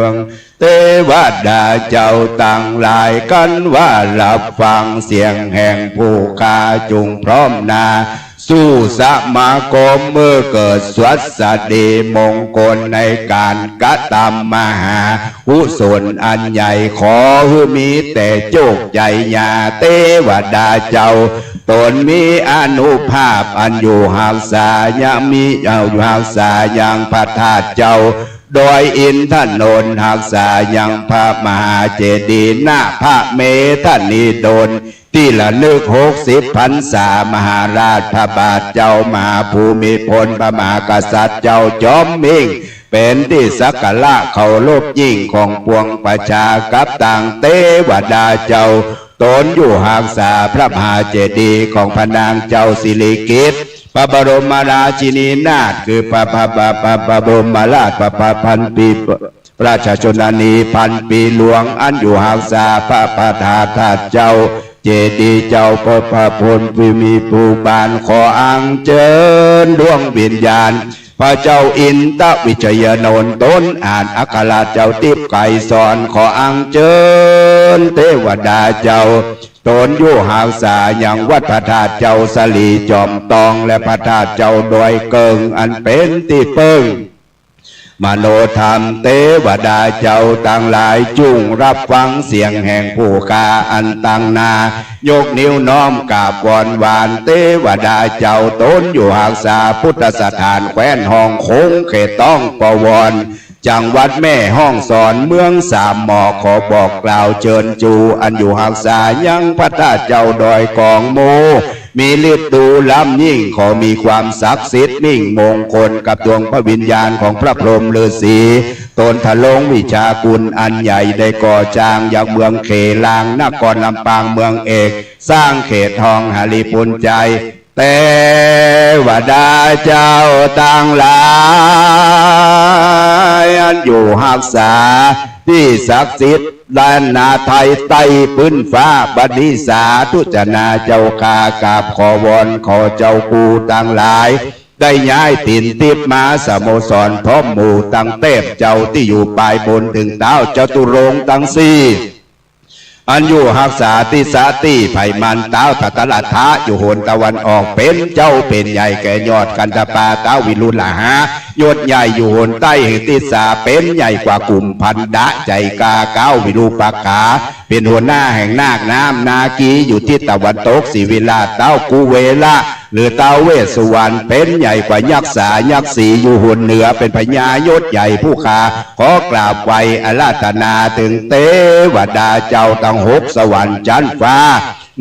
อง เตวดาเจ้าตังหลาย กั๋นว่าฮับฟังเสียงแห่งผู้ข้า จุ่งพร้อมหน้า สู่สมาคม เมื่อเกิดสวัสดีมงคลในก๋านกระตำมหากุศลอันใหญ่ ขอหื้อมีแต่โจคชัยญา เตวดาเจ้าต๋นมีอานุภาพอันอยู่หักษายัง มีอยู่หักษายังพระธาตุเจ้าดอยอินทนนท์ หักษายังพระมหาเจดีย์ ณ พระเมธนีดล ตี้ระลึกหกสิบพรรษามหาราชพระบาทเจ้ามหาภูมิพลพระมหากษัตริย์เจ้าจ๋อมมิ่ง เป๋นตี้สักการะเคารพยิ่งของปวงประชา กับตังเตวดาเจ้าต๋นอยู่หักษาพระมหาเจดีย์ของพระนางเจ้าสิริกิติ์ พระบรมราชินีนาถ คือพระ พระ พระ พระ พระบรมราช พระ พระพันปี พระราชชนนีพันปีหลวง อันอยู่หักษาพระประธานธาตุเจ้า เจดีย์เจ้า พระ พระพลวิมีภูบาล ขออัญเจิญดวงวิญญาณพระเจ้าอินทวิชยนนท์ต๋น อ่านอักขระเจ้าติ๊บไกรสอน ขออัญเจิญเตวดาเจ้าต๋นอยู่หักษายังวัดพระธาตุเจ้าสะหลีจ๋อมตอง และพระธาตุเจ้าดอยเกิ่ง อันเป๋นตี้เปิ้ง มโนธรรม เตวดาเจ้าตังหลายจุ่งฮับฟังเสียงแห่งผู้ข้าอันตังหน้า ยกนิ้วน้อมกราบวอนหวาน เตวดาเจ้าต๋นอยู่หักษาพุทธสถานแคว้นฮ่องกง เขตต้องปวร จังหวัดแม่ฮ่องสอน เมืองสามหมอ ขอบอกกล่าวเจิญจู อันอยู่หักษายังพระธาตุเจ้าดอยกองมู มีฤทธิ์ดูล้ำยิ่ง ขอมีความศักดิ์สิทธิ์มิ่งมงคลกับดวงพระวิญญาณของพระพรหมฤๅษีต๋น ทรงวิชาคุณอันใหญ่ ได้ก่อจ้างยังเมืองเขลาง นครลำปางเมืองเอก สร้างเขตฮ่องหริภุญไชย เตวดาเจ้าตังหลายอันอยู่หักษาตี้ศักดิ์สิทธิ์ ล้านนาไทยใต้ปื้นฟ้า บัดนี้สาธุชนาเจ้าข้ากราบขอวอน ขอเจ้ากูตังหลาย ได้ย้ายถิ่นทิพย์มาสโมสรพร้อมหมู่ตังเตพเจ้าตี้อยู่ปายบน เถิงเต๊าจตุรงค์ตังสี่ อันอยู่หักษาตี้สะตี้ไพมัน เต๊าทัตตะละทะอยู่หนตะวันออก เป๋นเจ้าเป๋นใหญ่แก่ยอดกันทะปา เต๊าวิรุฬหะ ยศใหญ่อยู่หนใต้แห่งทิศา เป๋นใหญ่กว่ากุมภัณฑะ ใจ๋กล้า เต๊าวิรูปะขะ เป๋นหัวหน้าแห่งนาคน้ำนาคี อยู่ทิศตะวันตก ศรีวิราช เต๊ากุเวละ หรือท้าวเวสสุวรรณ เป๋นใหญ่กว่ายักษายักษี อยู่หนเหนือ เป๋นพญายศใหญ่ผู้ข้าขอกราบไหว้อาราธนาเถิงเตวดาเจ้าตังหกสวรรค์จั๊นฟ้า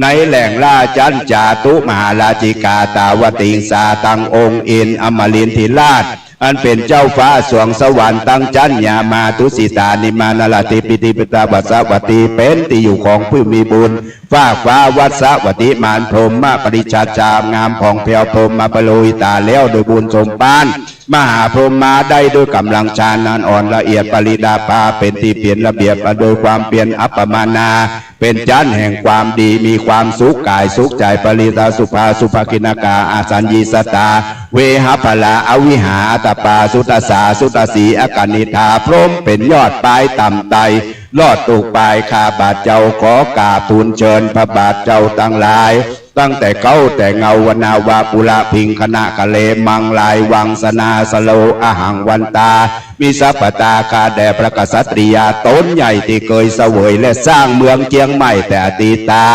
ในแหล่งล่าจั๊นจาตุมหาราชิกา ตาวติงสา ตังองค์อินทร์อมรินทร์ธิราช อันเป๋นเจ้าฟ้าสวงสวรรค์ ตังจั๊นยามา ทุสิตา นิมมานรธิปติ ปิตาวัสสวัตถี เป๋นตี้อยู่ของผู้มีบุญ ฟากฟ้าวัสสวัตถี มารพรหมปริชฌา ชาติงามผ่องแผ้ว พรหมปุโรหิตา แล้วโดยบุญสมภาร มหาพรหมาได้ด้วยก๋ำลังฌานอันอ่อนละเอียด ปริณาภา เป๋นตี้เป๋นระเบียบ อันโดยความเปียรอัปปมาณา เป๋นจั๊นแห่งความดี มีความสุขก๋ายสุขใจ๋ ปริตตาสุภา สุภกิณณกา อสัญญิสตา เวหะปะละ อวิหา อัตตปา สุตตสสา สุตตสี อกนิฏฐา พรหมเป๋นยอด ปายต่ำไต รอดตุ๊กข์ปาย ข้าบาทเจ้าขอกราบทูลเจิญพระบาทเจ้าตังหลาย ตั้งแต่เก๊าแต่เงา วะนาว่าปุระ พิงคณะกะเล มังลายวังสนา สะโล อหังวันตา มิสัพพะตา ข้าแด่พระกษัตริยาต๋นใหญ่ตี้เกยเสวยและสร้างเมืองเจียงใหม่แต่อดีตา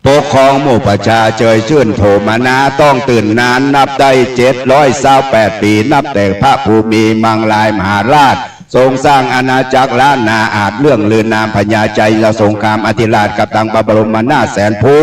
ปกครองหมู่ประชาเจยจื้นโถมนา ต้องตื่นนานนับได้เจ็ดร้อยซาวแปดปี๋ นับแต่พระภูมิมังลายมหาราช ทรงสร้างอาณาจักรล้านนาอาจ เลื่องลือนามพญาชัยยสงครามอธิราช กับตังพระบรมนาถแสนภู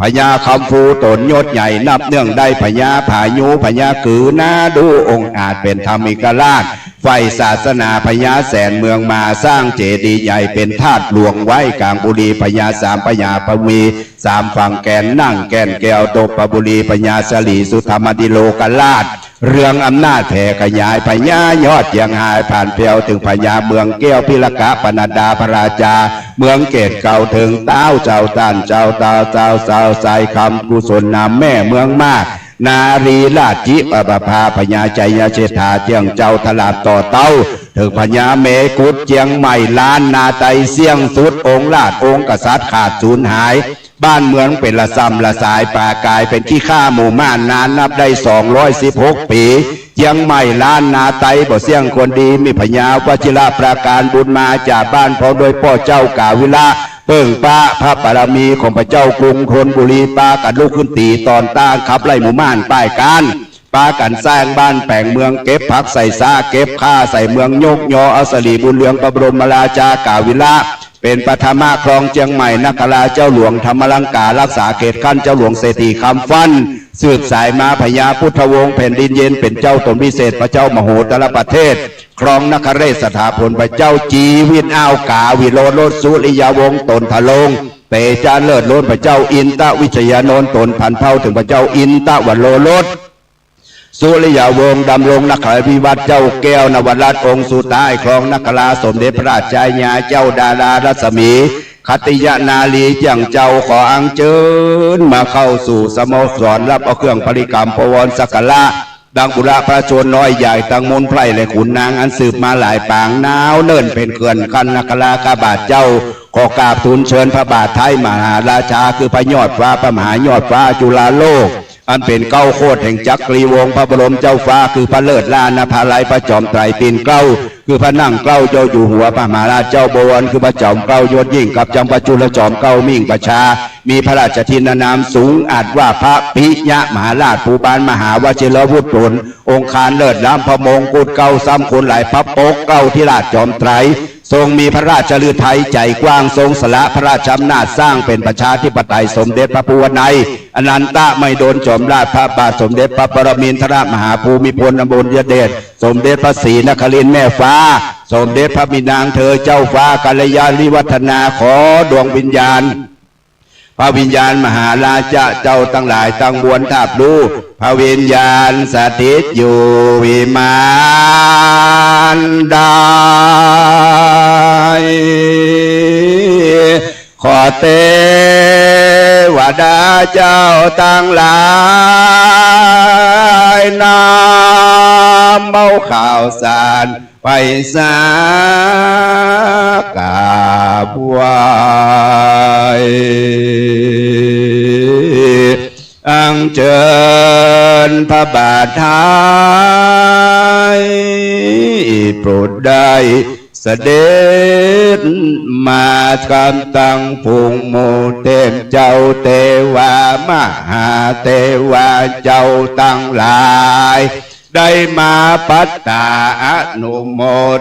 พญาคำภูต๋นยศใหญ่ นับเนื่องได้พญาผายู พญากือนาดูองอาจ เป๋นธรรมิกราช ใฝ่ศาสนา พญาแสนเมืองมาสร้างเจดีย์ใหญ่เป๋นธาตุหลวงไว้ก๋างบุรี พญาสามพญาพมีสามฝั่งแก่น นั่งแก่นแก้วตบปบุรี พญาสลีสุธรรมดิโลกราช เรืองอำนาจแผ่ขยาย พญายอดเจียงฮาย ผ่านแผ้วเถิงพญาเมืองแก้ว พิรกะปนัดดาพระราชา เมืองเกตเก่าเถิงเต๊า เจ้าต้านเจ้าตาว เจ้าสาวสายคำ กุศลนามแม่เมืองมาก นารีราชจิปปภา พญาชัยเชษฐา เจื้องเจ้าตลาดต่อเต๊า เถิงพญาเมกุฏ เจียงใหม่ล้านนาไต เสี้ยงสุดองค์ราชองค์กษัตริย์ขาดสูญหาย บ้านเมืองเป๋นละส่ำละสาย ปากายเป๋นขี้ข้าหมู่ม่าน นานนับได้สองร้อยสิบหกปี๋ เจียงใหม่ล้านนาไต บ่เสี้ยงคนดี มีพญาวชิรปราการบุญมาจากบ้าน พร้อมด้วยป้อเจ้ากาวิละ เปิ้งป๊าพระบารมีของพระเจ้ากรุงธนบุรี ปากั๋นลุกขึ้นตี๋ต๋อนต้าน ขับไล่หมู่ม่านป้ายก๊าน ปากั๋นสร้างบ้านแป๋งเมือง เก็บผักใส่ซ้า เก็บข้าใส่เมือง ยกยอเอาสลีบุญเรืองพระบรมราชากาวิละ เป๋นปฐมะครองเจียงใหม่นคราช เจ้าหลวงธรรมลังกา รักษาเขตขั้น เจ้าหลวงเศรษฐีคำฟั่น สืบสายมาพญาพุทธวงศ์แผ่นดินเย็น เป๋นเจ้าต๋นพิเศษ พระเจ้ามโหตรประเทศ ครองนครราชสถาผล พระเจ้าจีวินอ้าวกาวิโรรส สุริยวงศ์ต๋นทะลง เตจ๊ะเลิศล้น พระเจ้าอินทวิชยานนท์ต๋นผันเภ้า เถิงพระเจ้าอินทวโรรส สุริยวงศ์ดำรงนคราภิวัตร เจ้าแก้วนวรัตน์องค์สุดท้าย ครองนครา สมเด็จพระราชชายาเจ้าดารารัศมี ขัตติยนารี เจื้องเจ้าขออัญเจิญมาเข้าสู่สโมสร ฮับเอาเครื่องบริกรรมพระวรสักการะ ดังบุระพระชนน้อยใหญ่ ตังมนไพร่และขุนนาง อันสืบมาหลายปาง หนาวเนิ่นเป๋นเขื่อนกั้นนครา ข้าบาทเจ้าขอกราบทูลเจิญพระบาทไท้มหาราชา คือพระยอดฟ้า พระมหายอดฟ้าจุฬาโลก อันเป๋นเก๊าโคตรแห่งจักรีวงศ์ พระบรมเจ้าฟ้า คือพระเลิศล้านนภาลัย พระจอมไตรปิ่นเกล้า คือพระนั่งเกล้าเจ้าอยู่หัว พระมหาราชเจ้าบวร คือพระจอมเกล้ายอดยิ่ง กับจังพระจุลจอมเกล้ามิ่งประชา มีพระราชทินนามสูง อัดว่าพระปิยมหาราช ภูบาลมหาวชิรวุฒิต๋น องคานเลิศล้ำ พระมงกุฎเกล้าซ้ำคนหลาย พระปกเกล้าธิราชจอมไตร ทรงมีพระราชฤทัยใจ๋กว้าง ทรงสละพระราชอำนาจสร้างเป๋นประชาธิปไตย สมเด็จพระภูวนัย อนันตมหิดล จอมราช พระบาทสมเด็จพระปรมินทรมหาภูมิพลอดุลยเดช สมเด็จพระศรีนครินทร์แม่ฟ้า สมเด็จพระบิดาเธอเจ้าฟ้ากัลยาณิวัฒนา ขอดวงวิญญาณ พระวิญญาณมหาราชเจ้าตังหลายตังมวล ถ้าผู้พระวิญญาณสถิตอยู่วิมานใด ขอเตวดาเจ้าตังหลายนำเอาข้าวสาร ไปสักการะไหว้ อัญเจิญพระบาทไท้ โปรดได้เสด็จมากับตังฝูงหมู่เทพเจ้าเทวามหาเทวาเจ้าตังหลาย ได้มาปัตตาอนุโม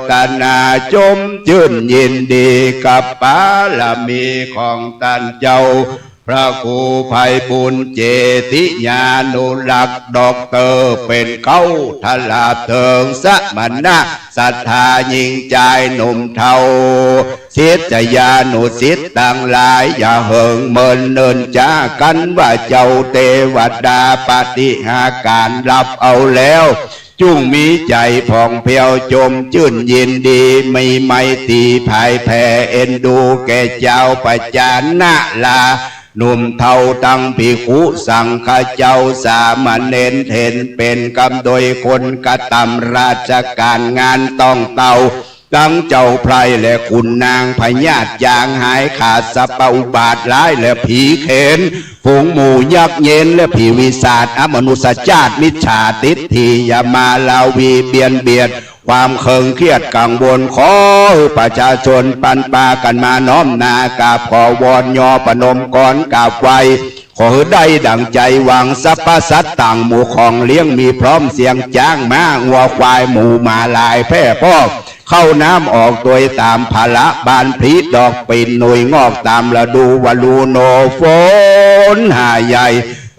ทนาชมจื้นยินดีกับบารมีของต้านเจ้าพระครูไพบูลย์เจติยานุรักษ์ ด็อกเตอร์ เป๋นเก๊าตลาดเถิงสมณะศรัทธาญิงจายหนุ่มเฒ่า ศิษยานุศิษย์ตังหลาย อย่าเหิงเมินเนินจากั๋นว่าเจ้าเตวดาปฏิหาการรับเอาแล้ว จุ่งมีใจ๋ผ่องแผ้วจมจื้นยินดี มีไมตรีผายแผ่เอ็นดูแก่จาวประจานารา หนุ่มเฒ่าตังภิกขุสังฆเจ้าสามเณรเถรเป๋นกำโดยคนกระตำราชก๋านงานต้องเต้า ตังเจ้าไพร่และขุนนาง พยาธิจางหายขาด สัพพะอุบาทร้ายและผีเขน ฝูงหมู่ยักษ์เยนและผีวิสาจ อมนุษยชาติ มิจฉาทิฏฐิ อย่ามาลาวีเบียนเบียด ความเคิงเครียดกังวล ขอหื้อประชาชนปันปากั๋นมาน้อมหน้ากราบขอวอนยอประนมกรกราบไหว้ ขอหื้อได้ดั่งใจ๋หวัง สรรพสัตว์ต่างหมู่ของเลี้ยงมีพร้อม เสียงจ๊างม้างัวควายหมูหมาหลายแพร่พอก เข้าน้ำออกตวยต๋ามผละบานผลิดอกปิ่นหนุ่ยงอกต๋ามฤดู วาลูโน ฝนหาใหญ่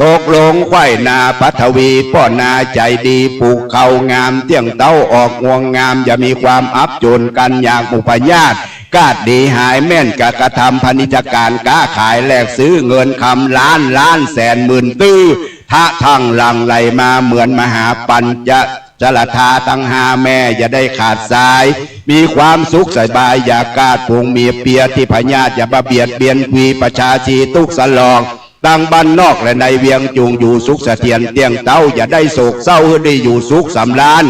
ตกลงไขว้นาปัฐวี ป้อนาใจ๋ดี ปลูกข้าวงามเตี้ยงเต๊า ออกงวงงาม อย่ามีความอับจนกั๋นอยาก หมู่พยาธิกาดดีหายแม่น จะกระทำพาณิชยก๋านก๊าขาย แลกซื้อเงินคำล้านล้านแสนหมื่นตื้อ ทะทั่งหลั่งไหลมาเหมือนมหาปัญจชลทาตังห้าแม่ อย่าได้ขาดสาย มีความสุขสบาย อย่ากาดฝูงเมียเปียที่พยาธิ อย่ามาเบียดเบียนวีประชาชีทุกข์สลอง ตังบ้านนอกและในเวียงจุ่งอยู่สุขเสถียรเตี้ยงเต๊า อย่าได้โศกเศร้า หื้อได้อยู่สุขสำราญ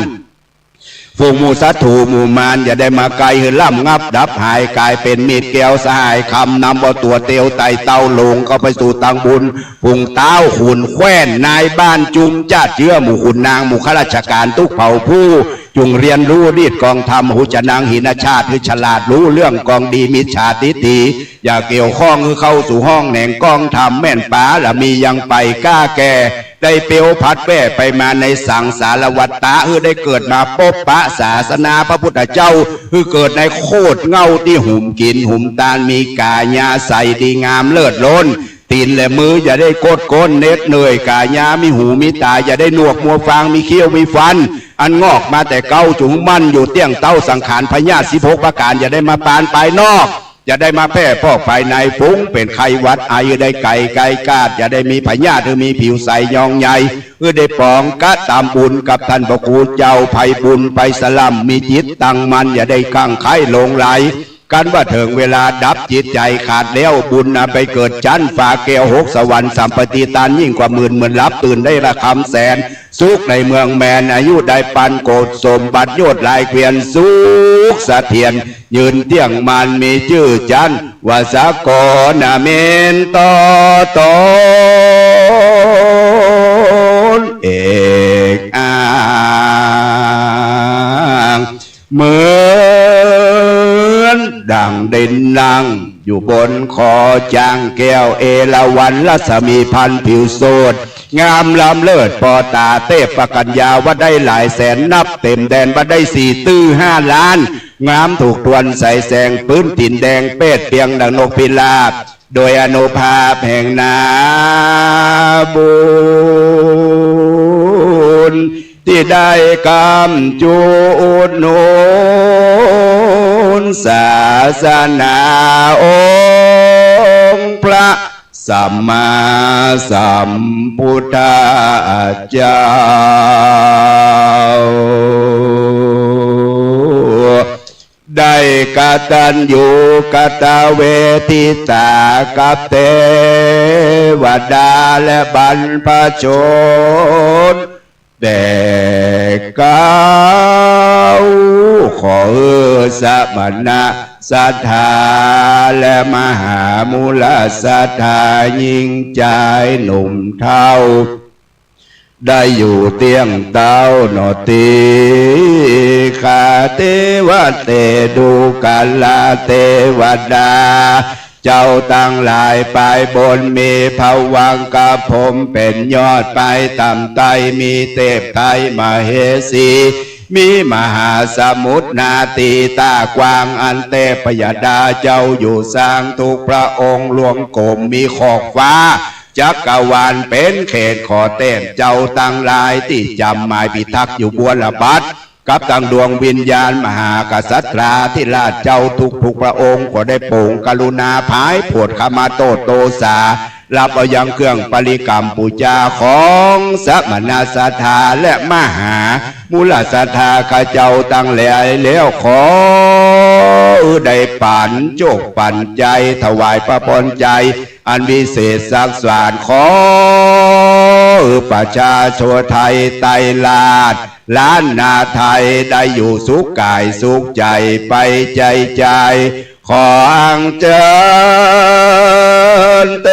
ฝูงหมู่ศัตรูหมู่มาร อย่าได้มาใก้ หื้อล่ำงับดับหาย ก๋ายเป๋นมิตรแก้วสหายคำ นำเอาตั๋วเตียวไต่เต้าหลงเข้าไปสู่ตังบุญ ฝูงต๊าวขุนแคว่นนายบ้าน จุมจาดเจื้อหมู่ขุนนาง หมู่ข้าราชก๋านทุกเผ่าผู้ จุ่งเฮียนฮู้ดีดกองธรรม ฮู้จะนังหินชาติ หื้อฉลาดฮู้เรื่องกองดี มิจฉาทิฏฐิ อย่าเกี่ยวข้อง หื้อเข้าสู่ห้องแหน่งกองธรรม แม่นป๋าละมียังไป ก้าแก่ ได้เปียวผัดแว่ไปมาในสังสารวัฏฏะ หื้อได้เกิดมาปบปะศาสนาพระพุทธเจ้า หื้อเกิดในโคตรเหง้าตี้หุมกิ๋นหุมตาน มีก๋ายาใสดีงามเลิศล้น ตี๋นและมืออย่าได้คดค้นเหน็ดเหนื่อย ก๋ายามีหูมีต๋า อย่าได้หนวกมัวฟาง มีเขี้ยวมีฟัน อันงอกมาแต่เก๊า จุ่งมั่นอยู่เตี้ยงเต๊า สังขารพยาธิสิบหกประก๋าน อย่าได้มาปานภายนอก อย่าได้มาแพร่พอกภายใน ฝูงเป๋นไข้หวัดไอ หื้อได้ไก๋ไกลกาด อย่าได้มีพยาธิ หื้อมีผิวใสยองใย หื้อได้ป๋องกระตำบุญกับต้านพระครูเจ้า ไปบุญไปสล่ำ มีจิตตั้งมั่น อย่าได้คลั่งไคล้หลงใหล กันว่าเถิงเวลาดับจิตใจ๋ขาดแล้ว บุญนำไปเกิดจั๊นฟ้าแก้วหก สวรรค์สัมปติตานยิ่งกว่าหมื่น เหมือนหลับตื่นได้ละคำแสน สุขในเมืองแมน อายุได้ปันโกศ สมบัติโยชน์หลายเกวียน สุขเสถียร ยืนเตี้ยงมั่น มีจื้อจั๊นว่าสกลเมนตอตน เอกอ้างเหมือนดั่งได้นั่งอยู่บนคอจ๊างแก้วเอราวัณ รัศมีพันผิวโสด งามล้ำเลิศปอต๋า เทพกัญญาว่าได้หลายแสน นับเต็มแดนว่าได้สี่ตื้อห้าล้าน งามถูกทวนใสแสง ปื๊นตี๋นแดงเปดเปียงดั่งนกพิราบ โดยอานุภาพแห่งนาบุญ ตี้ได้กำจุอุดหนุนศาสนาองค์พระ สัมมาสัมพุทธเจ้า ได้กตัญญูกตเวทิตากับเทวดาและบรรพชน แด่เก๊า ขอหื้อสมณะศรัทธาและมหามุลศรัทธา ญิงจายหนุ่มเฒ่า ได้อยู่เตี้ยงเต๊าหนอ ติขาเตวะเต ดูกะละเตวดา เจ้าตังหลายปายบน มีผวังคพรหมเป๋นยอด ปายต่ำใต้มีเทพไทยมเหสี มีมหาสมุทรนาตีต้ากว้าง อันเทพยดาเจ้าอยู่สร้างทุกพระองค์ ลวงกลมมีขอบฟ้าจักรวาลเป๋นเขต ขอเทพเจ้าตังหลายตี้จ๋ำหมายพิทักษ์อยู่บัวระบัด กับตังดวงวิญญาณมหากษัตราธิราชเจ้าทุกๆพระองค์ ขอได้โปร่งกรุณาผายโผดขมาโต้ษโตษา รับเอายังเครื่องบริกรรมปู๋จาของสมณศรัทธาและมหามูลศรัทธาข้าเจ้าตังหลายแล้ว ขอได้ปั๋นโจคปั๋นใจ๋ถวายพระพรใจ๋อันวิเศษสักสาน ขอประชาชนไทยไตรราช ล้านนาไทยได้อยู่สุขก๋ายสุขใจ๋ไปใจ๋ใจ๋ ขออัญเจิญเต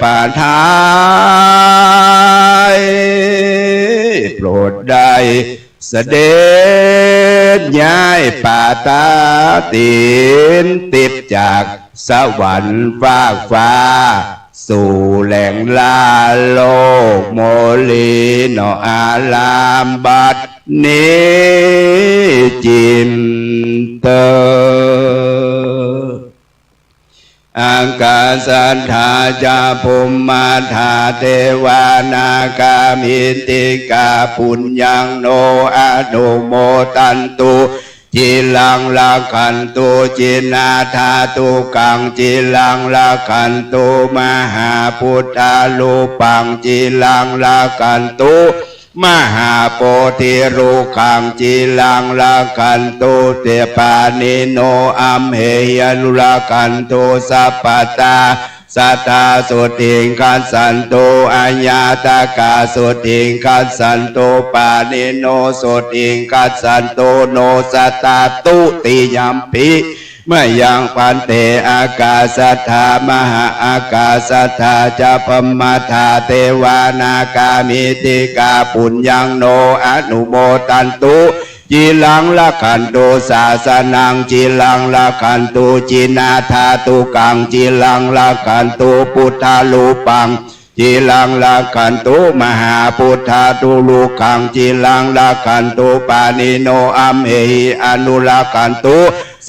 ปะทาย โปรดได้เสด็จย้ายปาตาตินติดจากสวรรค์ฟากฟ้า สู่แหล่งล่าโลกโมลีหนออารามบัดนี้จิ่นเตอ อากาสัตถาจะ ภุมมัตถา เตวา นากา มิตติกา ปุญญัง โน อนุโมทันตุ จิรัง รักขันตุ จินาถาตุกัง จิรัง รักขันตุ มหาพุทธารูปัง จิรัง รักขันตุ มหาโพธิรุกขัง จิรัง รักขันตุ เตปาณิโน อัมเหหิ อนุรักขันตุ สัพพะตา สัตถา สุติงคัสสันตุ อาญาตกา สุติงคัสสันตุ ปาณิโน สุติงคัสสันตุ โนสตา ตุติยัมปิ มะยัง ภันเต อากาสัตถา มหาอากาสัตถาจะ ภุมมัตถา เตวา นากา มิตติกา ปุญญัง โน อนุโมทันตุ จิรัง รักขันตุ สาสนัง จิรัง รักขันตุ จินาถาตุกัง จิรัง รักขันตุ พุทธารูปัง จิรัง รักขันตุ มหาพุทธาตุรุกขัง จิรัง รักขันตุ ปาณิโน อัมเหหิ อนุรักขันตุ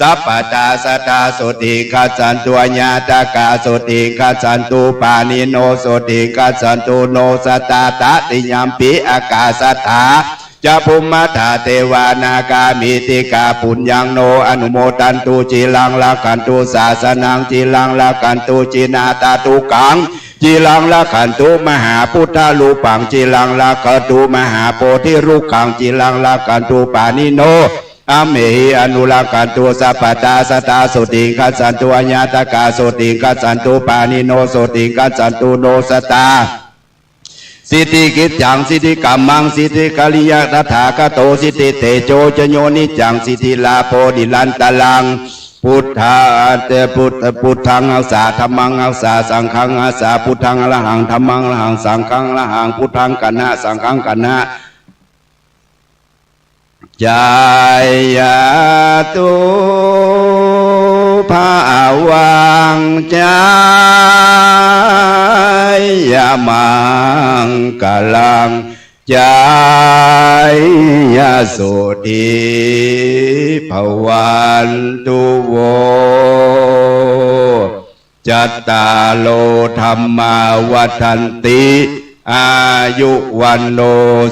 สัพพะตา สัตถา สุติงคัสสันตุ อาญาตกา สุติงคัสสันตุ ปาณิโน สุติงคัสสันตุ โนสตา ตติยัมปิ อากาสัตถา จะ ภุมมัตถา เตวา นากา มิตติกา ปุญญัง โน อนุโมทันตุ จิรัง รักขันตุ สาสนัง จิรัง รักขันตุ จินาถาตุกัง จิรัง รักขันตุ มหาพุทธารูปัง จิรัง รักขันตุ มหาโพธิรุกขัง จิรัง รักขันตุ ปาณิโน อัมเหหิ อนุรักขันตุ สัพพะตา สัตถา สุติงคัสสันตุ อาญาตกา สุติงคัสสันตุ ปาณิโน สุติงคัสสันตุ โนสตา สิทธิกิจจัง สิทธิกัมมัง สิทธิกิริยา ตถาคโต สิทธิเตโช ชโย นิจจัง สิทธิลาโภ นิรันตรัง พุทธา เต พุทธ พุทธังฮัสสา ธัมมังฮัสสา สังฆังฮัสสา พุทธังอรหัง ธัมมังอรหัง สังฆังอรหัง พุทธังกนะ สังฆังกนะ จายาตุ ภะวัง จายามังคะลัง จายาสุขี ภะวันตุ โว จัตตาโร ธัมมา วัฑฒันติ อายุ วัณโณ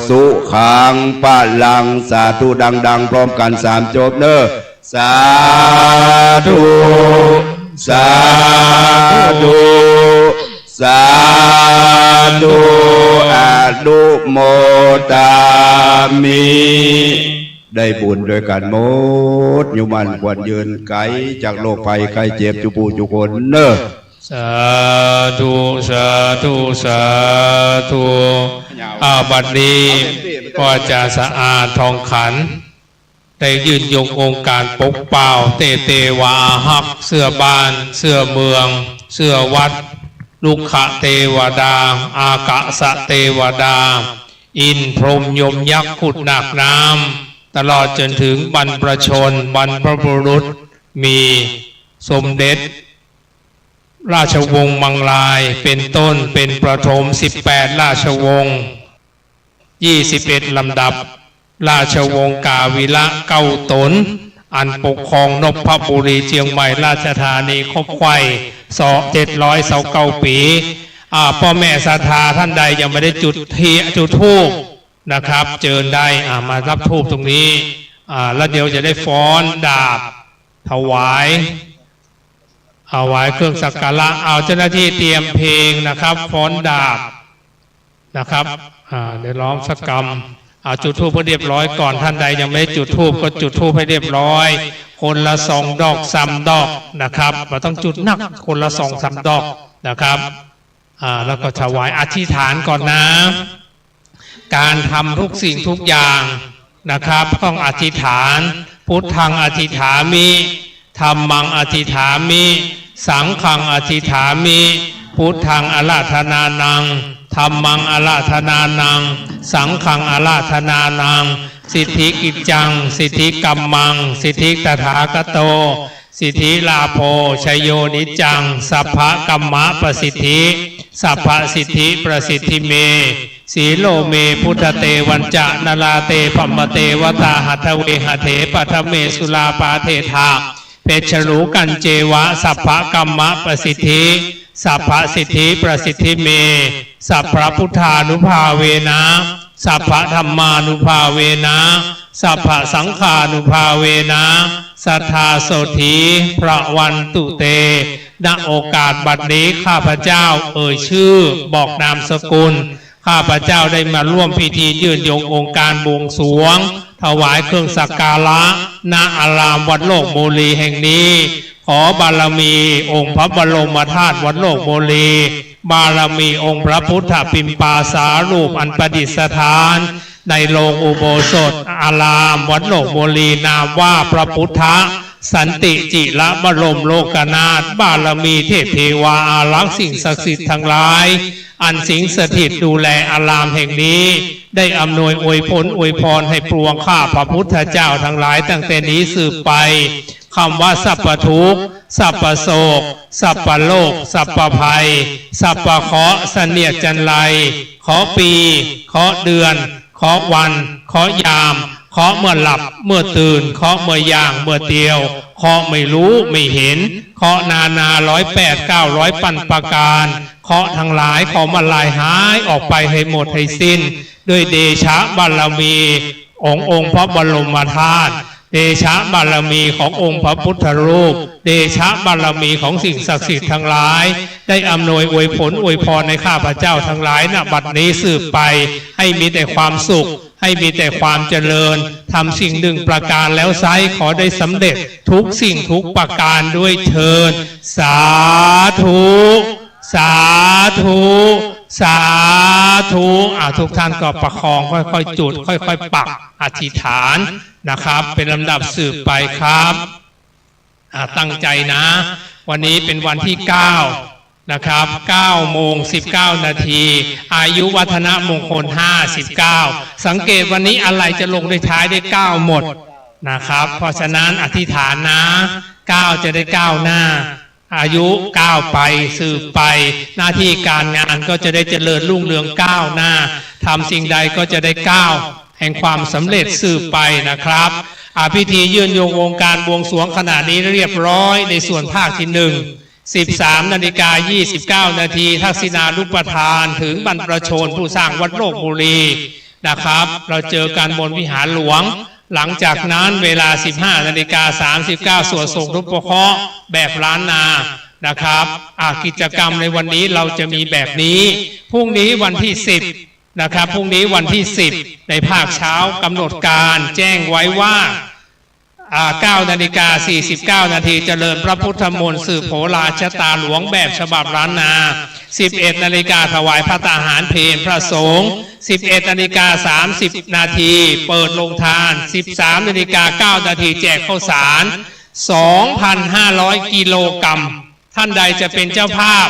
สุขัง พะลัง สาธุ ดังๆ พร้อมกั๋นสามจบเน่อ สาธุ สาธุ สาธุ อนุโมทามิ ได้บุญด้วยกั๋นหมด อยู่มั่นขวัญยืนไก๋จากโรคภัยไข้เจ็บจุผู้จุคนเน่อ สาธุ สาธุ สาธุ อา บัดนี้ก็อาจ๋ารย์สะอาด ทองขัน ได้ยื่นยกองค์การปกเกล้า เต๊ะเตวาอาฮัก เสื้อบ้าน เสื้อเมือง เสื้อวัด รุกขเตวดา อากาสเตวดา อินทร์ พรหม ยม ยักษ์ ครุฑ นาค น้ำ ตลอดจ๋นถึงบรรพชน บรรพบุรุษ มีสมเด็จราชวงศ์มังราย เป๋นต้น เป๋นประถม สิบแปด ราชวงศ์ ยี่สิบเอ็ด ลำดับ ราชวงศ์กาวิละ เก้าต๋น อันปกครองนพบุรี เจียงใหม่ราชธานี ครบไขว้ สอง เจ็ดร้อยซาวเก้าปี๋ อ่า ป้อแม่ศรัทธาต้านใดยังบ่ได้จุดเทียนจุดธูปนะครับ เจิญได้ อ่า มารับธูปตรงนี้ อ่า แล้วเดี๋ยวจะได้ฟ้อนดาบถวาย ถวายเครื่องสักการะ เอาเจ้าหน้าที่เตรียมเพลงนะครับ ฟ้อนดาบนะครับ อ่า เดี๋ยวร้องสักกำ เอาจุดธูปให้เรียบร้อยก่อน ท่านใดยังไม่ได้จุดธูปก็จุดธูปให้เรียบร้อย คนละสองดอกสามดอกนะครับ บ่ต้องจุดนัก คนละสองสามดอกนะครับ อ่า แล้วก็ถวายอธิษฐานก่อนนะ การทำทุกสิ่งทุกอย่างนะครับ ต้องอธิษฐาน พุทธังอธิษฐามิ ธัมมังอธิษฐามิ สังฆังอธิษฐามิ พุทธังอาราธนานัง ธัมมังอาราธนานัง สังฆังอาราธนานัง สิทธิกิจจัง สิทธิกัมมัง สิทธิตถาคโต สิทธิลาโภ ชยโยนิจจัง สัพพะกัมมะปะสิทธิ สัพพะสิทธิประสิทธิเม สีโลเม พุทธเตวัญจะ นาลาเต พรหมเตวตา หัตถเวหเถ ปัทเม สุราปาเทถะ เพชฌะหลูกัญเจวะ สัพพะกัมมะปะสิทธิ สัพพะสิทธิประสิทธิเม สัพพะพุทธานุภาเวนะ สัพพะธัมมานุภาเวนะ สัพพะสังฆานุภาเวนะ สัทธาโสตถี พระวันตุเต ณ โอกาสบัดนี้ข้าพเจ้าเอ่ยชื่อ บอกนามสกุล ข้าพเจ้าได้มาร่วมพิธียื่นยกองค์การบวงสรวง ถวายเครื่องสักการะ ณ อารามวัดโลกโมลีแห่งนี้ ขอบารมีองค์พระบรมธาตุวัดโลกโมลี บารมีองค์พระพุทธปิมปาสารูปอันประดิษฐาน ในโรงอุโบสถอารามวัดโลกโมลี นามว่าพระพุทธสันติจิระบรมโลกนาถ บารมีเทพเทวาอารักษ์สิ่งศักดิ์สิทธิ์ทั้งหลาย อันสิงสถิตดูแลอารามแห่งนี้ ได้อำนวยอวยผลอวยพรให้ปวงข้าพระพุทธเจ้าทั้งหลายตั้งแต่นี้สืบไป คำว่าสัพพทุกข์ สัพพโศก สัพพโรค สัพพภัย สัพพเคราะห์ เสนียดจัญไร เคราะห์ปี เคราะห์เดือน เคราะห์วัน เคราะห์ยาม เคราะห์เมื่อหลับ เมื่อตื่น เคราะห์เมื่อย่าง เมื่อเตียว เคราะห์ไม่รู้ไม่เห็น เคราะห์นานาร้อยแปดเก้าร้อยพันประการ เคราะห์ทั้งหลายขอมันลายหายออกไปให้หมดให้สิ้น ด้วยเดชะบารมีขององค์พระบรมธาตุ เดชะบารมีขององค์พระพุทธรูป เดชะบารมีของสิ่งศักดิ์สิทธิ์ทั้งหลาย ได้อำนวยอวยผลอวยพรในข้าพเจ้าทั้งหลาย ณ บัดนี้สืบไป ให้มีแต่ความสุข ให้มีแต่ความเจริญ ทำสิ่งหนึ่งประการแล้วไซร้ ขอได้สำเร็จทุกสิ่งทุกประการด้วยเทอญ สาธุ สาธุ สาธุ อ่า ทุกท่านก็ประคอง ค่อยๆ จุด ค่อยๆ ปักอธิษฐานนะครับ เป็นลำดับสืบไปครับ อ่า ตั้งใจนะ วันนี้เป็นวันที่เก้านะครับ เก้าโมงสิบเก้านาที อายุวัฒนมงคลห้าสิบเก้า สังเกตวันนี้อะไรจะลงด้วยท้ายด้วยเก้าหมดนะครับ เพราะฉะนั้นอธิษฐานนะ เก้าจะได้ก้าวหน้า อายุก้าวไปสืบไป หน้าที่การงานก็จะได้เจริญรุ่งเรืองก้าวหน้า ทำสิ่งใดก็จะได้ก้าวแห่งความสำเร็จสืบไปนะครับ อ่า พิธียื่นยกองค์การบวงสรวงขณะนี้เรียบร้อยในส่วนภาคที่หนึ่ง สิบสามนาฬิกายี่สิบเก้านาที ทักษิณานุปทานถึงบรรพชนผู้สร้างวัดโลกโมลีนะครับ เราเจอกันบนวิหารหลวง หลังจากนั้นเวลาสิบห้านาฬิกาสามสิบเก้า สวดส่งทุกข์เคราะห์แบบล้านนานะครับ อ่า กิจกรรมในวันนี้เราจะมีแบบนี้ พรุ่งนี้วันที่สิบนะครับ พรุ่งนี้วันที่สิบ ในภาคเช้ากำหนดการแจ้งไว้ว่า อ่า เก้านาฬิกาสี่สิบเก้านาที เจริญพระพุทธมนต์สืบโหราชะตาหลวงแบบฉบับล้านนา สิบเอ็ดนาฬิกาถวายภัตตาหารเพลพระสงฆ์ สิบเอ็ดนาฬิกาสามสิบนาที เปิดโรงทาน สิบสามนาฬิกาเก้านาที แจกข้าวสาร สองพันห้าร้อยกิโลกรัม ท่านใดจะเป็นเจ้าภาพ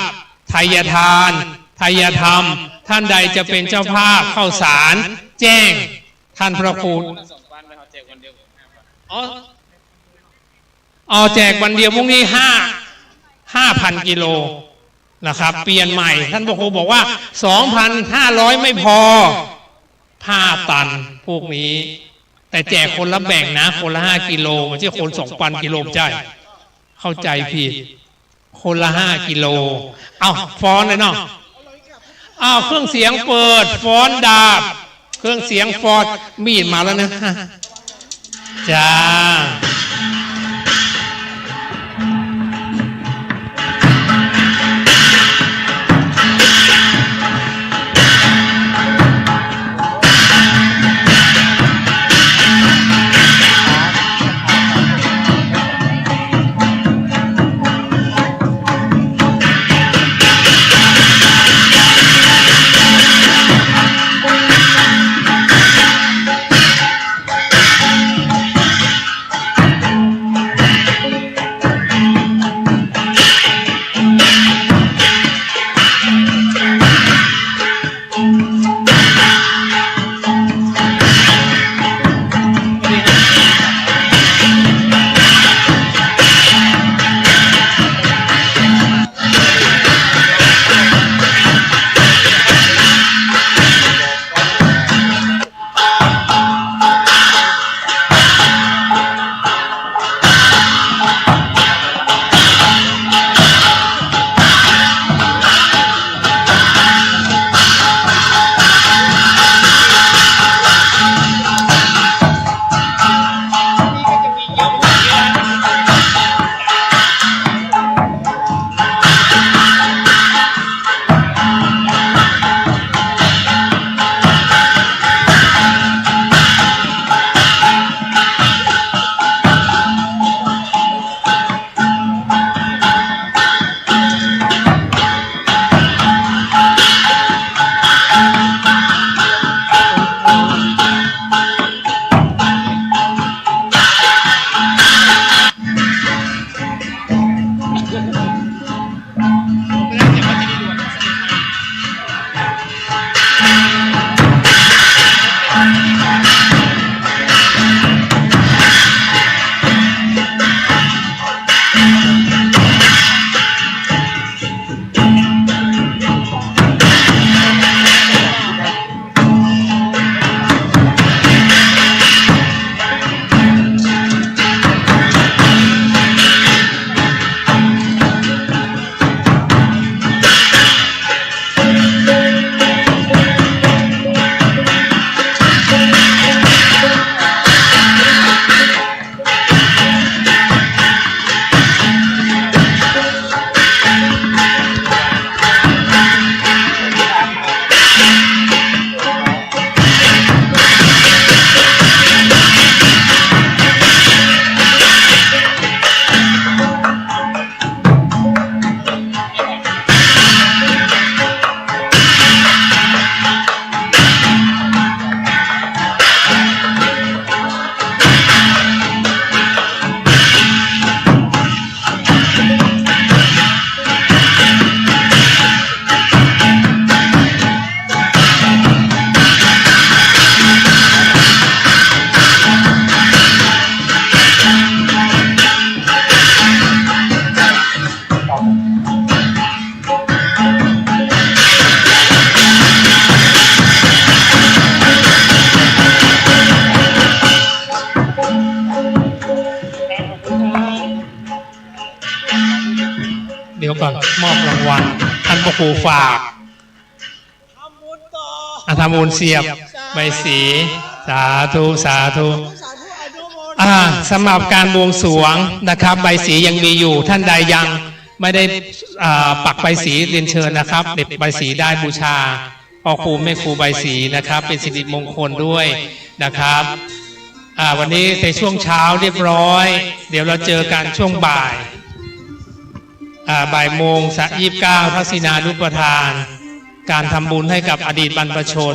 ไทยทาน ไทยธรรม ท่านใดจะเป็นเจ้าภาพข้าวสาร แจ้งท่านพระครู อ๋อ เอาแจกวันเดียว พรุ่งนี้ห้า ห้าพันกิโลนะครับ เปลี่ยนใหม่ ท่านพระครูบอกว่า สองพันห้าร้อยไม่พอ ห้าตันพวกนี้ แต่แจกคนละแบ่งนะ คนละห้ากิโล ไม่ใช่คนสองพันกิโล ไม่ใช่ เข้าใจผิด คนละห้ากิโล เอาฟ้อนเลยเนาะ เอาเครื่องเสียงเปิด ฟ้อนดาบ เครื่องเสียงฟอด มีดมาแล้วนะ จ้า เดี๋ยวก่อน มอบรางวัล ท่านพระครูฝาก ทำบุญต่อ อ่ะ ทำบุญเสียบใบสี สาธุ สาธุ สาธุ อนุโมทนา อ่า สำหรับการบวงสรวงนะครับ ใบสียังมีอยู่ ท่านใดยังไม่ได้ อ่า ปักใบสี เรียนเชิญนะครับ เหน็บใบสีได้ บูชาพ่อครูแม่ครูใบสีนะครับ เป็นสิริมงคลด้วยนะครับ อ่า วันนี้ในช่วงเช้าเรียบร้อย เดี๋ยวเราเจอกันช่วงบ่าย อ่า บ่ายโมง สะ ยี่สิบเก้า ทักษิณานุปทาน การทำบุญให้กับอดีตบรรพชน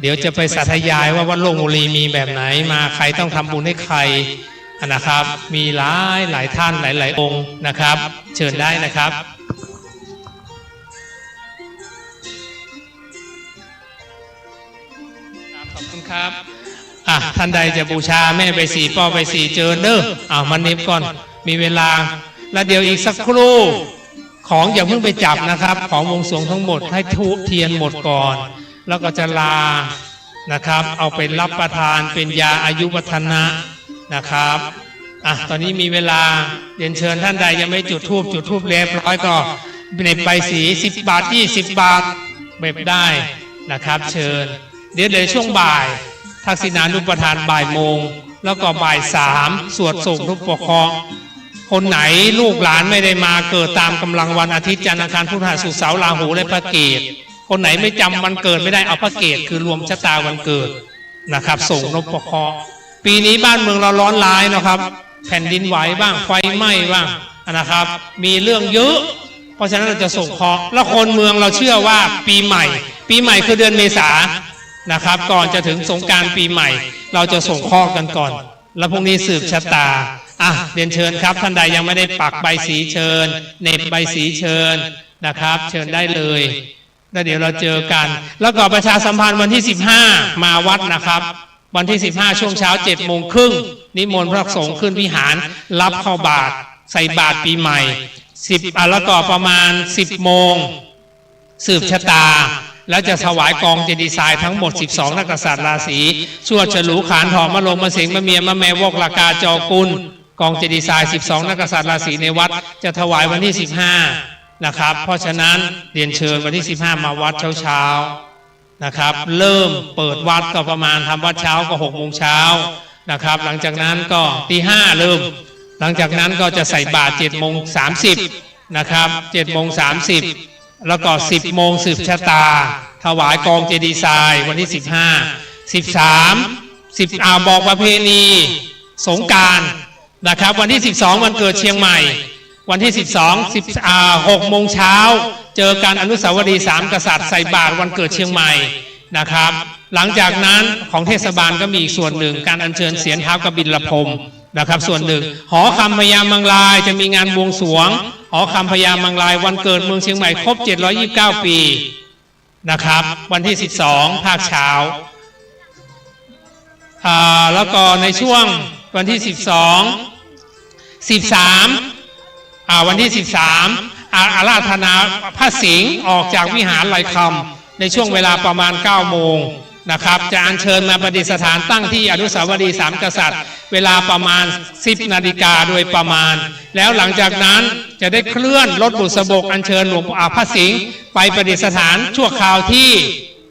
เดี๋ยวจะไปสาธยายว่าวัดโล่งบุรีมีแบบไหน มาใครต้องทำบุญให้ใคร อ่ะนะครับ มีหลายหลายท่านหลายหลายองค์นะครับ เชิญได้นะครับ ครับ ขอบคุณครับ อ่ะ ท่านใดจะบูชาแม่ใบสี ป้อใบสี เจิญเด้อ เอามาเหน็บก่อน มีเวลา แล้วเดี๋ยวอีกสักครู่ ของอย่าเพิ่งไปจับนะครับ ของบวงสรวงทั้งหมดให้ธูปเทียนหมดก่อน แล้วก็จะลานะครับ เอาไปรับประทานเป็นยาอายุวัฒนะนะครับ อ่ะ ตอนนี้มีเวลา เรียนเชิญท่านใดยังไม่จุดธูป จุดธูปเรียบร้อยก็เหน็บใบสี สิบบาท ยี่สิบบาท เหน็บได้นะครับ เชิญ เดี๋ยวในช่วงบ่าย ทักษิณานุปทานบ่ายโมง แล้วก็บ่ายสาม สวดส่งทุกข์ปกเคราะห์ คนไหนลูกหลานไม่ได้มาเกิดตามกำลังวันอาทิตย์ จันทร์ อังคาร พฤหัส ศุกร์ เสาร์ ราหู และพระเกตุ คนไหนไม่จำวันเกิดไม่ได้ เอาพระเกตุ คือรวมชะตาวันเกิดนะครับ ส่งนพเคราะห์ ปีนี้บ้านเมืองเราร้อนร้ายนะครับ แผ่นดินไหวบ้าง ไฟไหม้บ้างนะครับ มีเรื่องเยอะ เพราะฉะนั้นเราจะส่งเคราะห์ แล้วคนเมืองเราเชื่อว่าปีใหม่ ปีใหม่คือเดือนเมษานะครับ ก่อนจะถึงสงกรานต์ปีใหม่ เราจะส่งเคราะห์กันก่อน แล้วพรุ่งนี้สืบชะตา อ่ะ เรียนเชิญครับ ท่านใดยังไม่ได้ปักใบสี เชิญ เหน็บใบสี เชิญนะครับ เชิญได้เลย แล้วเดี๋ยวเราเจอกัน แล้วก็ประชาสัมพันธ์วันที่สิบห้า มาวัดนะครับ วันที่สิบห้า ช่วงเช้าเจ็ดโมงครึ่ง นิมนต์พระสงฆ์ขึ้นวิหาร รับเข้าบาตร ใส่บาตรปีใหม่ สิบ อ่ะ แล้วก็ประมาณ สิบโมง สืบชะตา แล้วจะถวายกองเจดีย์ทรายทั้งหมด สิบสอง นักกษัตริย์ราศี ชวด ฉลู ขาน เถาะ มะโรง มะเสง มะเมีย มะแม วอก ละกา จอกุล กองเจดีย์ทราย สิบสอง นักกษัตริย์ราศีในวัด จะถวายวันที่ สิบห้า นะครับ เพราะฉะนั้นเรียนเชิญวันที่ สิบห้า มาวัดเช้าๆ นะครับ เริ่มเปิดวัดก็ประมาณ ทำวัดเช้าก็ หกโมงเช้านะครับ หลังจากนั้นก็ตีห้าเริ่ม หลังจากนั้นก็จะใส่บาตร เจ็ดโมงสามสิบ นะครับ เจ็ดโมงสามสิบ แล้วก็ สิบโมง สืบชะตา ถวายกองเจดีย์ทรายวันที่ สิบห้า สิบสาม สิบ อ่า บอกประเพณีสงกรานต์นะครับ วันที่ สิบสอง วันเกิดเชียงใหม่ วันที่ สิบสอง สิบ อ่า หกโมงเช้า เจอกันอนุสาวรีย์สามกษัตริย์ ใส่บาตรวันเกิดเชียงใหม่นะครับ หลังจากนั้นของเทศบาลก็มีอีกส่วนหนึ่ง การอัญเชิญเศียรท้าวกบิลพรหมนะครับ ส่วนหนึ่ง หอคำพญามังรายจะมีงานบวงสรวง หอคำพญามังราย วันเกิดเมืองเชียงใหม่ครบเจ็ดร้อยยี่สิบเก้าปีนะครับ วันที่สิบสอง ภาคเช้า อ่า แล้วก็ในช่วงวันที่สิบสอง สิบสาม อ่า วันที่สิบสาม อา- อาราธนาพระสิงห์ออกจากวิหารลอยคำ ในช่วงเวลาประมาณเก้าโมงนะครับ จะอัญเชิญมาประดิษฐานตั้งที่อนุสาวรีย์สามกษัตริย์ เวลาประมาณสิบนาฬิกาโดยประมาณ แล้วหลังจากนั้นจะได้เคลื่อนรถบุษบกอัญเชิญหลวงปู่ อ่า พระสิงห์ไปประดิษฐานชั่วคราวที่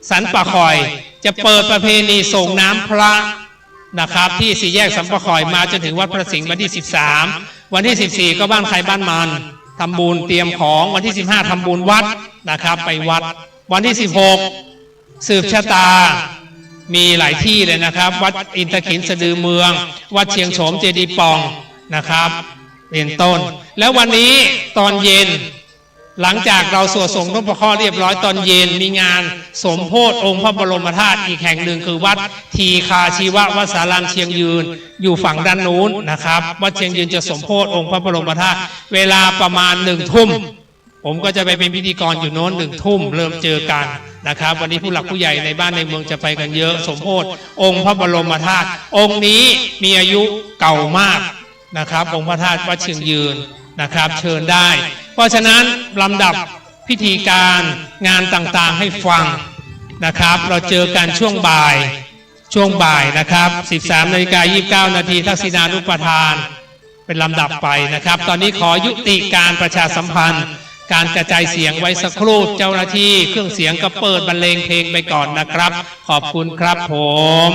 สันป่าข่อย จะเปิดประเพณีส่งน้ำพระ นะครับ ที่สี่แยกสันป่าข่อยมาจนถึงวัดพระสิงห์วันที่สิบสาม วันที่สิบสี่ ก็บ้านใครบ้านมัน ทำบุญเตรียมของ วันที่สิบห้า ทำบุญวัดนะครับ ไปวัด วันที่สิบหก สืบชะตา มีหลายที่เลยนะครับ วัดอินทขิลสะดือเมือง วัดเชียงโฉมเจดีย์ป่องนะครับ เป็นต้น แล้ววันนี้ตอนเย็น หลังจากเราสวดส่งนพเคราะห์เรียบร้อย ตอนเย็นมีงานสมโภชองค์พระบรมธาตุอีกแห่งหนึ่ง คือวัดทีฆาชีววสารามเชียงยืน อยู่ฝั่งด้านนู้นนะครับ วัดเชียงยืนจะสมโภชองค์พระบรมธาตุ เวลาประมาณหนึ่งทุ่ม ผมก็จะไปเป็นพิธีกรอยู่โน้น หนึ่งทุ่มเริ่มเจอกันนะครับ วันนี้ผู้หลักผู้ใหญ่ในบ้านในเมืองจะไปกันเยอะ สมโภชองค์พระบรมธาตุ องค์นี้มีอายุเก่ามาก นะครับ องค์พระธาตุวัดเชียงยืนนะครับ เชิญได้ เพราะฉะนั้นลำดับพิธีการงานต่างๆ ให้ฟังนะครับ เราเจอกันช่วงบ่าย ช่วงบ่ายนะครับ สิบสามนาฬิกายี่สิบเก้านาที ทักษิณานุปทาน เป็นลำดับไปนะครับ ตอนนี้ขอยุติการประชาสัมพันธ์ การกระจายเสียงไว้สักครู่ เจ้าหน้าที่เครื่องเสียงก็เปิดบรรเลงเพลงไปก่อนนะครับ ขอบคุณครับผม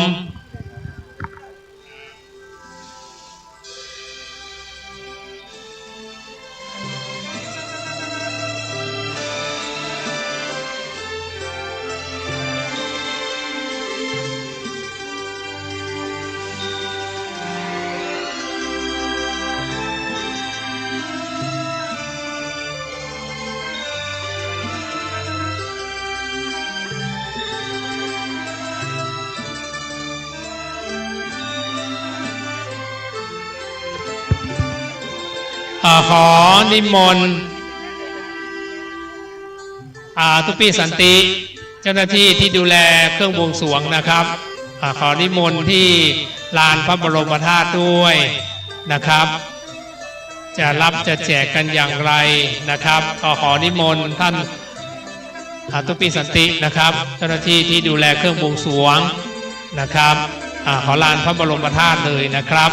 อ่า ขอนิมนต์ อ่า ตุ๊ปปี้สันติ เจ้าหน้าที่ที่ดูแลเครื่องบวงสรวงนะครับ อ่า ขอนิมนต์ที่ลานพระบรมธาตุด้วยนะครับ จะรับจะแจกกันอย่างไรนะครับ ก็ขอนิมนต์ท่าน อ่า ตุ๊ปปี้สันตินะครับ เจ้าหน้าที่ที่ดูแลเครื่องบวงสรวงนะครับ อ่า ขอลานพระบรมธาตุเลยนะครับ